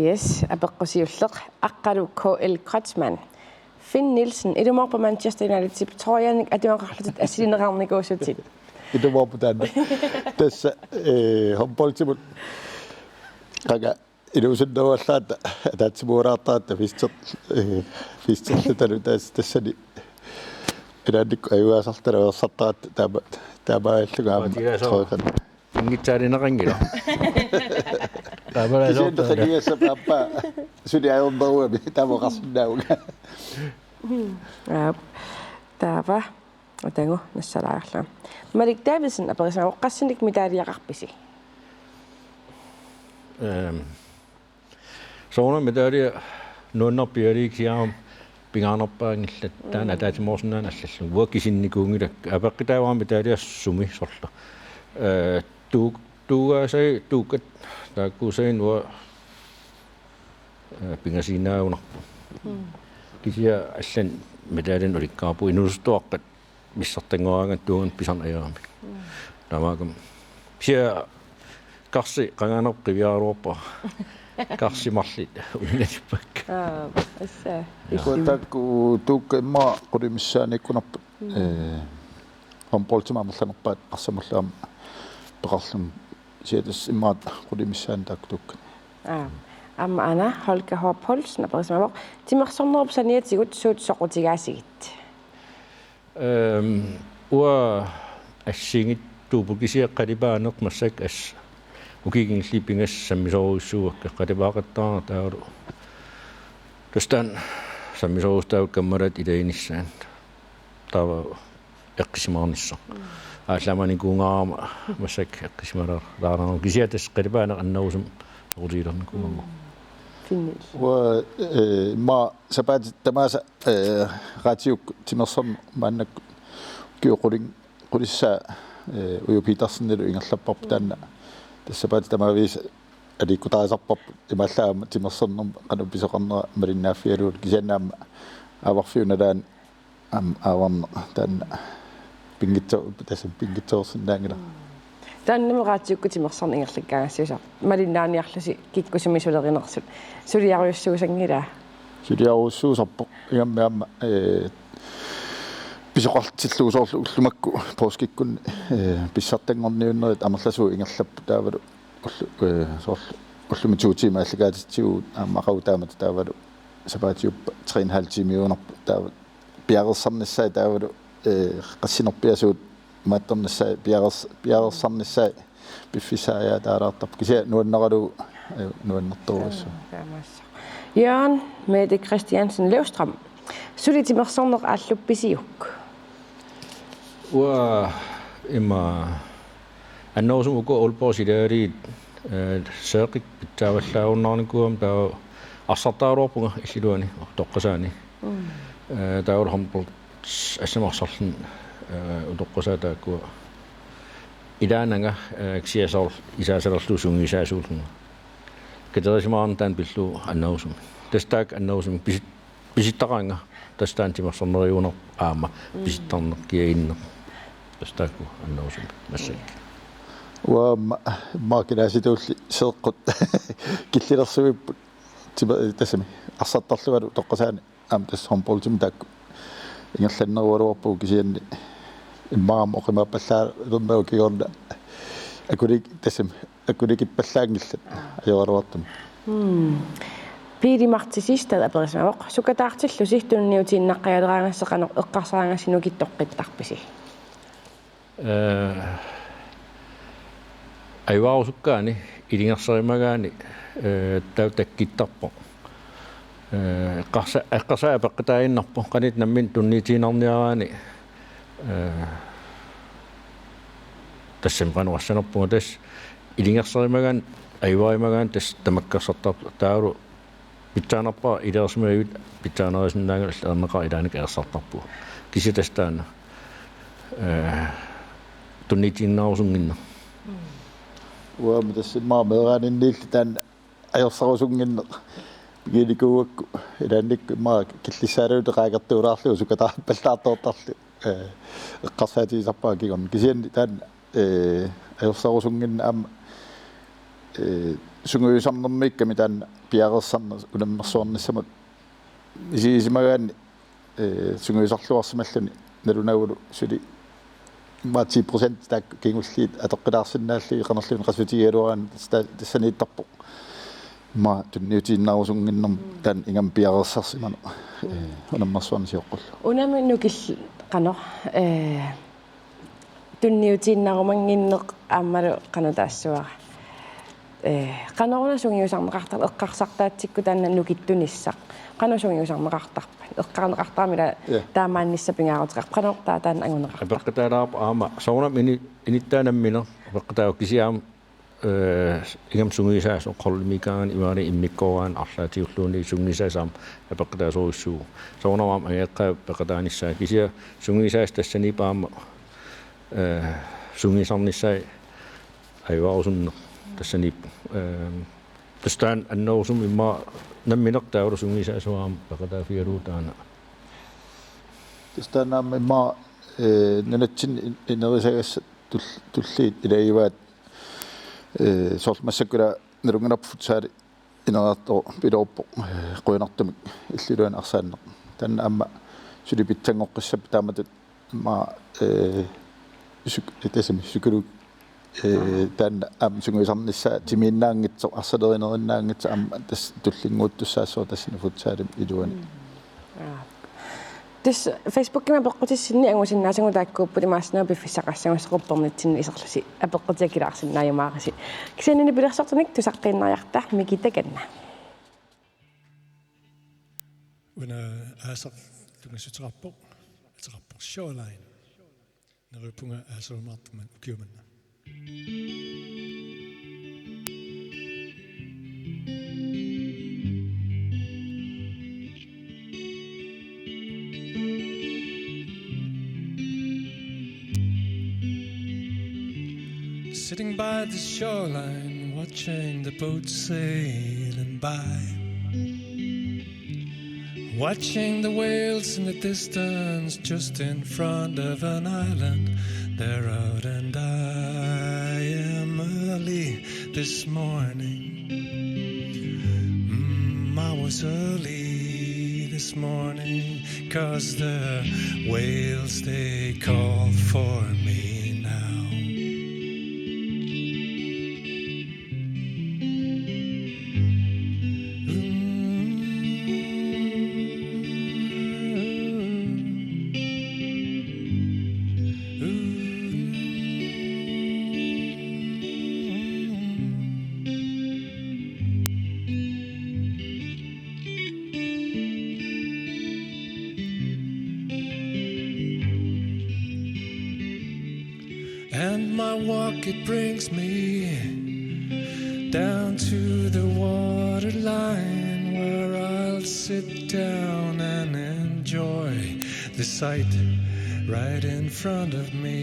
Yes, apeqqut siulleq, Aqqalu K L Kreutzmann. Finn Nielsen, ilumoorpoq Manchester Unitedip trøjanik atugaqarlutit assilineqarnikuusutit. Ilumoorpoq taanna. Tassa, eh, håndboldimut. Qanga iluusunneruallaarta, ataatsimoorlaartarta, fister-, eh, fisterlutalu taas-, tassani. Ilaannikkut ajugaasartaratta, taama-, taamaallunga aamma. Aa, tiilaasoo. Trøjan. Inngitsaalineqanngilaq. Taamaalilluta. Kisianni tassaniassaq aappaa suli ajorneruami taama oqarsinnaavunga. Aap. Taava. Atagu nassalaarlunga. Malik Davidsen aperisimavoq: Qassinik medaljaqarpisi? Ehm. Soorunami medalje nuannerpoq piareersiarama pingaarnerpaanngillat taanna. Mm. Ataatsimoorsinnaaneq allallugu. Uanga kisinnikuunngilakka. Apeqqutaavoq aamma medalje sumi soorlu. Eh, tuu-, tuugaasai, tuukkat taakkuusai uanga, eh, pingasuunnaagunarpoq. Mm. Kisianni allanik medaljenik ulikkaarpugut inuusuttuaqqat missartanngoraangat tuugaanni pisarneq ajoramik. Mm. Taamaakkami. Kisianni karsi qanganerput qiviaraluarpara. Karsi marluk uinalippakka. Aa, assa. Ja. Uku taakku tuukkat immaqa qulit missaanniikkunarput. Mm. Eh, håndboldimut amerlanerpaat arsamullu aamma peqarluni. Kisianni tassa immaqa qulit missaanni taakku tuukkat. Aa. Aamma aana Holger H. Poulsen aperisimavoq: Timersornerup saniatigut suut soqutigaasigit? Ehm, uanga assigiinngitsuupput kisianni qalipaaneq massakkut assut. Ukiut kingulliit pingasut sammisoorujussuuakka, qalipaaqattaarnanga taavalu. Tassa taanna sammisoorujussuaq taavalu kammalaat ilaginissaat. Taava eqqissisimaarnissaq. Aallaamani kuungaarama massakkut eqqissimalaarneq kisianni tassa qalipaaneq annerusumik soqutigilernikuugama. Finnil. Uanga, eh, immaqa sapaatip tamaasa, eh, raatiukkut timersorneq maannakkut kioqulin qulissaa, eh, Uju Petersenilu ingerlapparput taanna. Tassa sapaatip tamaaviisa aliikkutarisarparput imaallaat aamma timersornermut qanoq pisoqarnera malinnaaffigalugu kisianni aamma aavarfiup nalaani aamma aavarneq taanna pinngitso-, tassa pinngitsoorsinnaanngilaq. Taannami raatiukkut timersorneq ingerlakkaangassiusarpoq. Malinnaaniarlusi kikkusimusulerinersut. Suliarujussuussanngilaa? Suliarujussuusarpoq. Ingammik aamma, eh, pisoqartillugu soorlu ullut makku påskikkunni, eh, pissartanngorniunnerit amerlasuut ingerlapput taavalu ullu-, eh, soorlu ullumi to timer aallakaatitsivugut aamma aqagu taamatut taavalu sapaatiuppat tre en halv tiimiugunarpoq taava piareersarnissaat taavalu, eh, qassinerpiasuut imaattornissaat piareers-, piareersarnissaat piffissaq aajaa taalaartarpoq. Kisianni nuanneralugu, eh, nuannertorujussuuvoq. Taamaassaaq. Jørgen Mette Christiansen Løvstrøm. Suli timersorneq aalluppiuk? Uanga immaqa annerusumik uku Aalborgip silagaliit, eh, seeqqik pitsaavallaarunnaarnikuugama taava arsartaraluarpunga illuani utoqqasaani. Mm. Eh, taava håndbold assammik arsarluni, eh, utoqqasaat taakkua ilaananga, eh, kisianni soorlu isaasalerlugu sungiusaasuullunga. Katerisimaarnanga taanna pillugu annerusumik. Tassa taakku annerusumik pisit-, pisittaqaanga tassa taanna timersorneriugunarpoq aamma. Mm. Pisittarneq kiaginneq. Tassa taakku annerusumik massakkut. Uanga aamma, aamma kilaasituulli seeqqut killilersuipput tima-, tassami arsartarlualu utoqqasaani aamma tassa håndboldimik taakku ingerlannerugaluarpagut kisianni immaqa aamma oqimaappallaarnermagit kingorna akulik-, tassami akulikippallaanngillat ajoraluartumik. Mm. Piiri Marti Sistad aperisimavoq: Sukataartillusi tunniutiinnaqqajaleraangassi qanoq eqqarsaraangassi nukittoqqittarpisi? Eh, ajugaarusukkaanni ilungersorimagaanni, eh, taava takkuttarpoq. Eh, eqqarsa-, eqqarsaat apeqqutaaginnarpoq qanoq nammineq tunniutiinnarniaraanni, eh, tassami qanoq oqassanerpunga tassa ilungersorimagaanni ajugarimagaanni tassa tamakkersortarpoq taavalu pitsaanerpaaq ileersimagavit pitsaanerusinnaanngilaq, illit erneqaaq ilaanni eqqarsartarpugut. Kisianni tassa taanna, eh, tunniutiinnaarusunnginneq. Uanga tassa immaqa meeraaninniilli taanna ajorsarusunnginneq pigiinnikuugakku ilaannikkut immaqa killissaalerutit qaagertuulaarlugu sukataarpallaartoortarlugu, eh, eqqarsaatigisarpara kingorna. Kisianni taanna, eh, ajorsarusunnginneq aamma, eh, sungiusarnermiikkami taanna piareersarneq unammersuarnissamut isigisimagaanni, eh, sungiusarluarsimalluni nalunagulu suli immaqa ti procent taakku kingulliit atoqqilaarsinnaallugit qanorluunniit qasutsigigaluaraanni tassa-, tassaniittarpoq. Immaqa tunniutiinnaarusunnginnermut taanna ingammik piareersarsimaneq, eh, unammersuarneq sioqqullugu. Unami nukil-, qanoq, eh, tunniutiinnaarumannginneq aammalu qanoq taassavara. Eh, qanoruna sungiusarneqartarpa eqqarsartaatsikkut taanna nukittunissaq? Qanoq sungiusarneqartarpa? Eqqaamaneqartarami ila. Ja. Taamaanissaq pingaaruteqarpoq. Qanoq taava taanna anguneqartarpa? Apeqqutaalaarpoq aamma soorunami ini-, inuttaa nammineq apeqqutaavoq kisianni aamma, eh, ingammik sungiusaasut holdimiikkaangaanniit imaluunniit immikkooraanni arlaatigulluunniit sungiusaasut aamma apeqqutaasorujussuuvoq. Soorunami aamma angajoqqaat peqataanissaat kisianni sungiusaasut tassaniippoq aamma, eh, sungiusarnissaat ajugaarusumik tassaniippoq. Ehm, tassa taanna annerusumik immaqa nammineq taavalu sungiusaasut aamma peqataaffigalugu taanna. Tassa taanna aamma immaqa, eh, nunatsinni in-, inerisagassat tul-, tulliit ilagivaat, eh, soorlu massakkut ila nalunngilarput futsali ineriartoq piloorpoq, eh, qujanartumik illup iluani arsaanneq. Taanna aamma suli pitsanngoqqissapput taamatut aamma, eh, psyk-, tassami psykolog, eh, taanna aamma sungiusarnissaa timiinnaanngitsoq, arsalerinerunnaanngitsoq aamma tassa tullinnguuttussaassooq tassani futsalimi iluani. Mm. Aa. Tassa Facebookimi apeqqutissinni angusinnaasagut taakkuupput, imaassinnaavoq piffissaqassagussiuk uppernitsinni iserlusi apeqqutit akilaarsinnaajumaarissi. Kisianni nipilersortunik tusaqqiinnariarta Miki takanna. Una aasaq tunngassuteqarpoq, ateqarpoq Shoreline. Neriuppunga aasarumaartumik ukiumanna. Sitting by the shoreline, watching the boats sailing by. Watching the whales in the distance, just in front of an island. They're out and I am early this morning. Mm, I was early this morning, 'cause the whales, they call for me now. And my walk, it brings me down to the waterline, where I'll sit down and enjoy the sight right in front of me.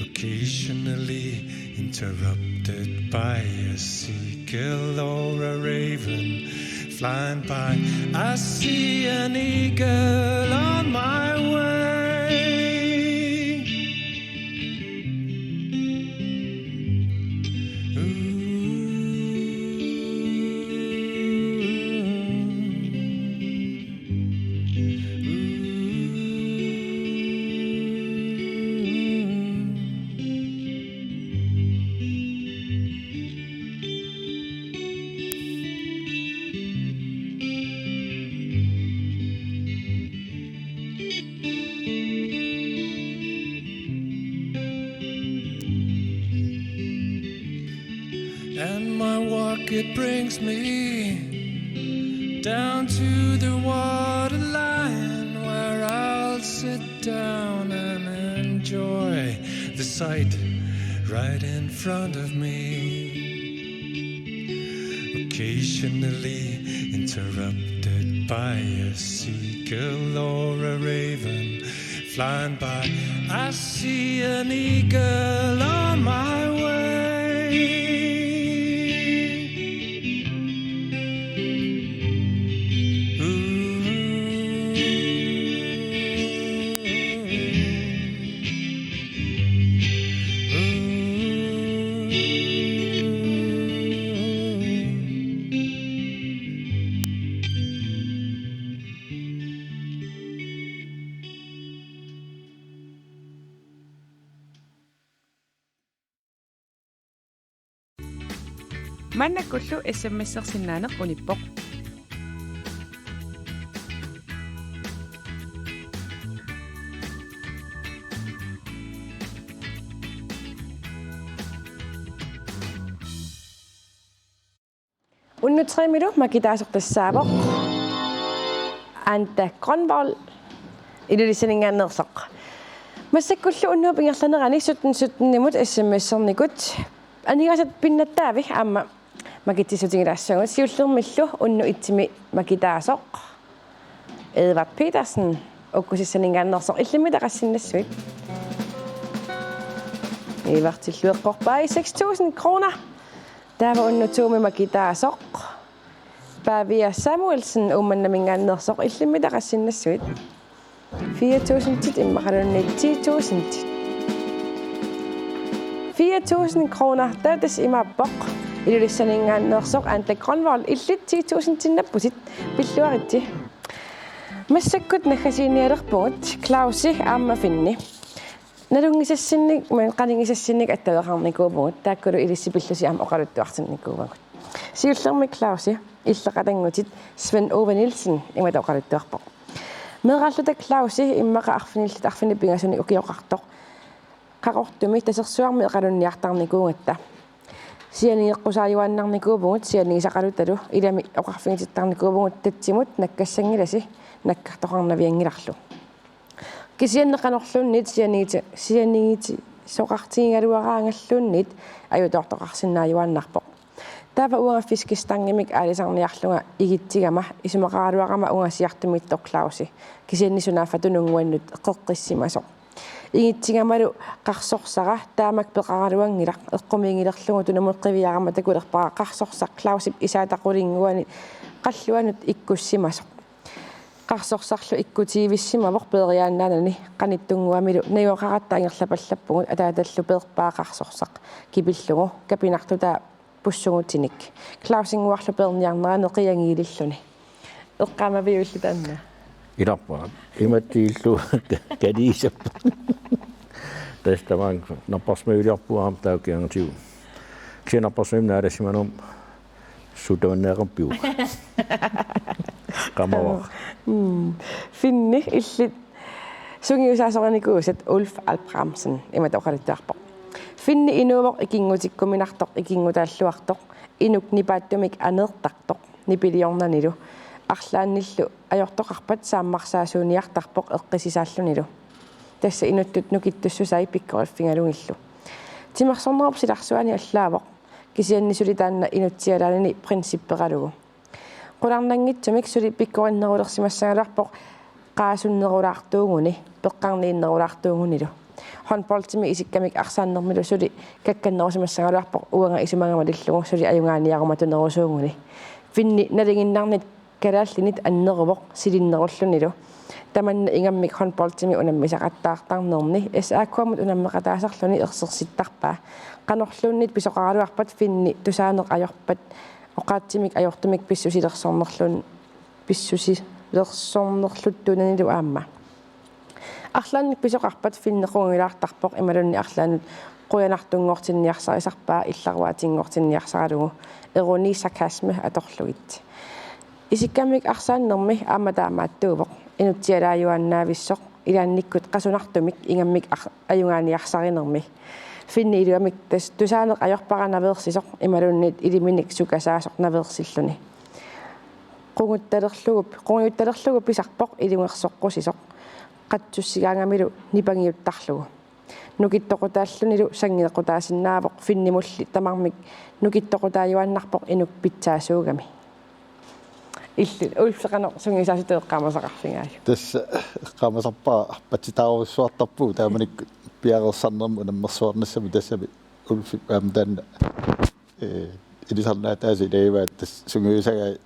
Occasionally interrupted by a seagull or a raven flying by. I see an eagle on my way. Ooh. And my walk, it brings me down to the waterline, where I'll sit down and enjoy the sight right in front of me. Occasionally interrupted by a seagull or a raven flying by. I see an eagle on my way. Ooh. Maannakkullu S M S-ersinnaaneq unippoq. Unnuk tremilu makitaasoq tassaavoq Anda Grønvold, Ilulissaninngaanneersoq. Massakkullu unnuup ingerlanerani sytten sytten-imut S M S-ernikut aningaasat pinnattaavi aamma makitsissutigilaassavagut. Siullermillu unnuk et-imi makitaasoq Edvard Petersen, Ukkusissaninngaanneersoq, illimmi taqassinnassuit? Edvardillu eqqorpai seks tusind kroner. Taava unnuk to-mi makitaasoq Pavia Samuelsen, Uummannaminngaanneersoq, illimmi taqassinnassuit? Fire tusindit immaqaluunniit ti tusind. Fire tusind kroner, taava tassa imaappoq: Ilulissaninngaanneersoq Anda Grønvold, illit ti tusindinnapputit. Pilluaritsi. Massakkut naggasiinialerpugut Clausi aamma Finni. Nalunngisassinnik, men qanigisassinnik attaveqarnikuuvugut, taakkulu ilissi pillusi aamma oqaluttuartinnikuuagut. Siullermik Clausi, illoqatanngutit Svend Ove Nielsen imatut oqaluttuarpoq: Meeraalluta Clausi, immaqa arfinillit arfineq-pingasunik ukioqartoq Qaqortumi Tasersuarmi eqalunniartarnikuugatta. Sianigeqqusaajuaannarnikuuvugut, sianigisaqalutalu ilami oqarfigitittarnikuuvugut tatsimut nakkassanngilassi nakkartoqarnavianngilarlu. Kisianni qanorluunniit sianiiti-, sianiitisoqartigigaluaraangalluunniit ajutoortoqarsinnaajuaannarpoq. Taava uanga fiskestangimik aalisarniarlunga igitsigama isumaqaraluarama ungasiartumiittoq Clausi, kisianni sunaaffa tununnguannut qeqqissimasoq. Igitsigamalu qarsorsara taamak peqaraluanngilaq, eqqumiigilerlugu tunumut qiviarama takulerpara qarsorsaq Clausip isaata qulinnguani qalluanut ikkussimasoq. Qarsorsarlu ikkutiivissimavoq peeriaannaanani qanittunnguamilu najugaqaratta angerlapallappugut, ataatallu peerpaa qarsorsaq kipillugu kapinartutaa pussugutinik. Clausinnguarlu peerniarnerani qiagiililluni. Eqqaamaviuk illit taanna? Ilarpara. Imatsigillu kaliisap. Tassa tamaanga napparsimaviliorpunga aamma taava kigangatigut. Kisianni napparsimavimmut naalassimanermut suut tamanna qampiuk. Qamavara. Mm. Finni illit sungiusaasorinikuusat Ulf Abrahamsen imatut oqaluttuarpoq: Finni inuuvoq ikinngutikkuminartoq, ikinngutaalluartoq, inuk nipaattumik aneertartoq, nipiliornanilu. Arlaannillu ajortoqarpat saammarsaasuuniartarpoq eqqissisaallunilu. Tassa inuttut nukittussusai pikkoriffigalugillu. Timersornerup silarsuani allaavoq, kisianni suli taanna inutsialaanini principperalugu. Qularnanngitsumik suli pikkorinnerulersimassagaluarpoq qaasunnerulaartuuguni peqqarniinnerulaartuugunilu. Håndboldimi isikkamik arsaannermilu suli kakkannerusimassagaluarpoq uanga isumagama malillugu suli ajugaaniarumatunerusuuguni. Finni nalinginnarnit kalaallinit anneruvoq silinnerullunilu. Tamanna ingammik håndboldimi unammisaqattaartarnerni S A K-mut unammeqataasarluni ersersittarpaa. Qanorluunniit pisoqaraluarpat Finni tusaaneq ajorpat oqaatsimik ajortumik pissusilersornerlun-, pissusilersornerluttuunanilu aamma. Arlaannik pisoqarpat Finni qungujulaartarpoq imaluunniit arlaannut qujanartunngortinniarsarisarpaa illaruaatinngortinniarsaralugu, ironi, sarkasme atorlugit. Isikkamik arsaannermi aamma taamaattuuvoq, inutsialaajuaannaavissoq ilaannikkut qasunartumik ingammik ar-, ajugaaniarsarinermi. Finni iluamik tassa tusaaneq ajorpara naveersisoq imaluunniit iliminik sukasaasoq naveersilluni. Qunguttalerlugu, qungujuttalerlugu pisarpoq ilungersoqqusisoq. Qatsussigaangamilu nipangiuttarlugu. Nukittoqutaallunilu sanngeeqqutaasinnaavoq, Finnimulli tamarmik nukittoqutaajuaannarpoq inuk pitsaasuugami. Illit, Ulf, qanoq sungiusaasutut eqqaamasaqarfigaajuk? Tassa eqqaamasarpara arpatsitaarujussuartarpugut taamanikkut piareersarnermut unammersuarnissamut, tassami Ulfip aamma taanna, ee, ilisarnaataasa ilagivaat tassa sungiusagai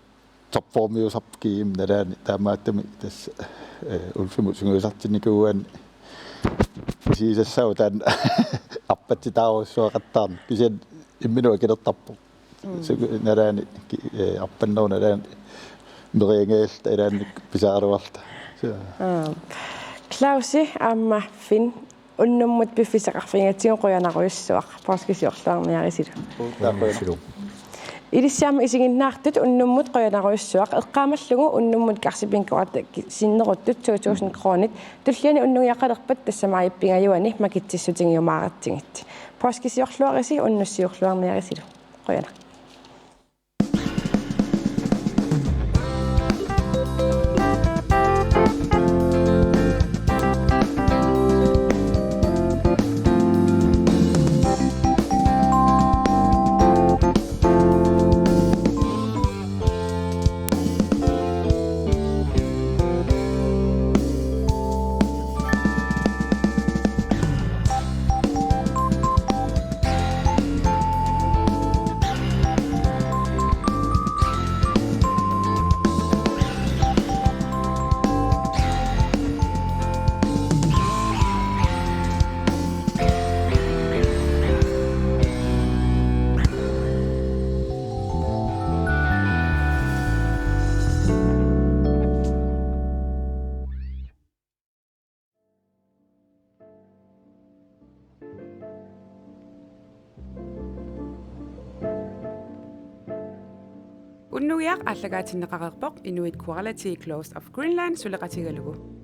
topformiusarpoq G M nalaani, taamaattumik tassa, ee, Ulfimut sungiusartinnikuugaanni isigisassaavoq taanna arpatsitaarujussuaqattaarneq, kisianni imminut akilertarpoq. Mm. Sungi-, nalaani ki-, ee, arpannerup nalaani meriangajalluta ilaannikkut pisaraluarluta. Aa. Clausi aamma Finn, unnummut piffissaqarfigigatsigu qujanarujussuaq. Poorskisiorluarniarisilu. Takuuk. Ilissi aamma isiginnaartut unnummut qujanarujussuaq. Eqqaamallugu unnummut Karsi Pinkoratta ki-, sinneruttut to tusind kronit tulliani unnugiaqalerpat, tassa maajip pingajuani makitsissutigiumaaratsigit. Poorskisiorluarisi, unnussiorluarniarisilu. Qujanaq. Unnugiaq aallakaatinneqareerpoq Inuit Quality Clothes of Greenland suleqatigalugu.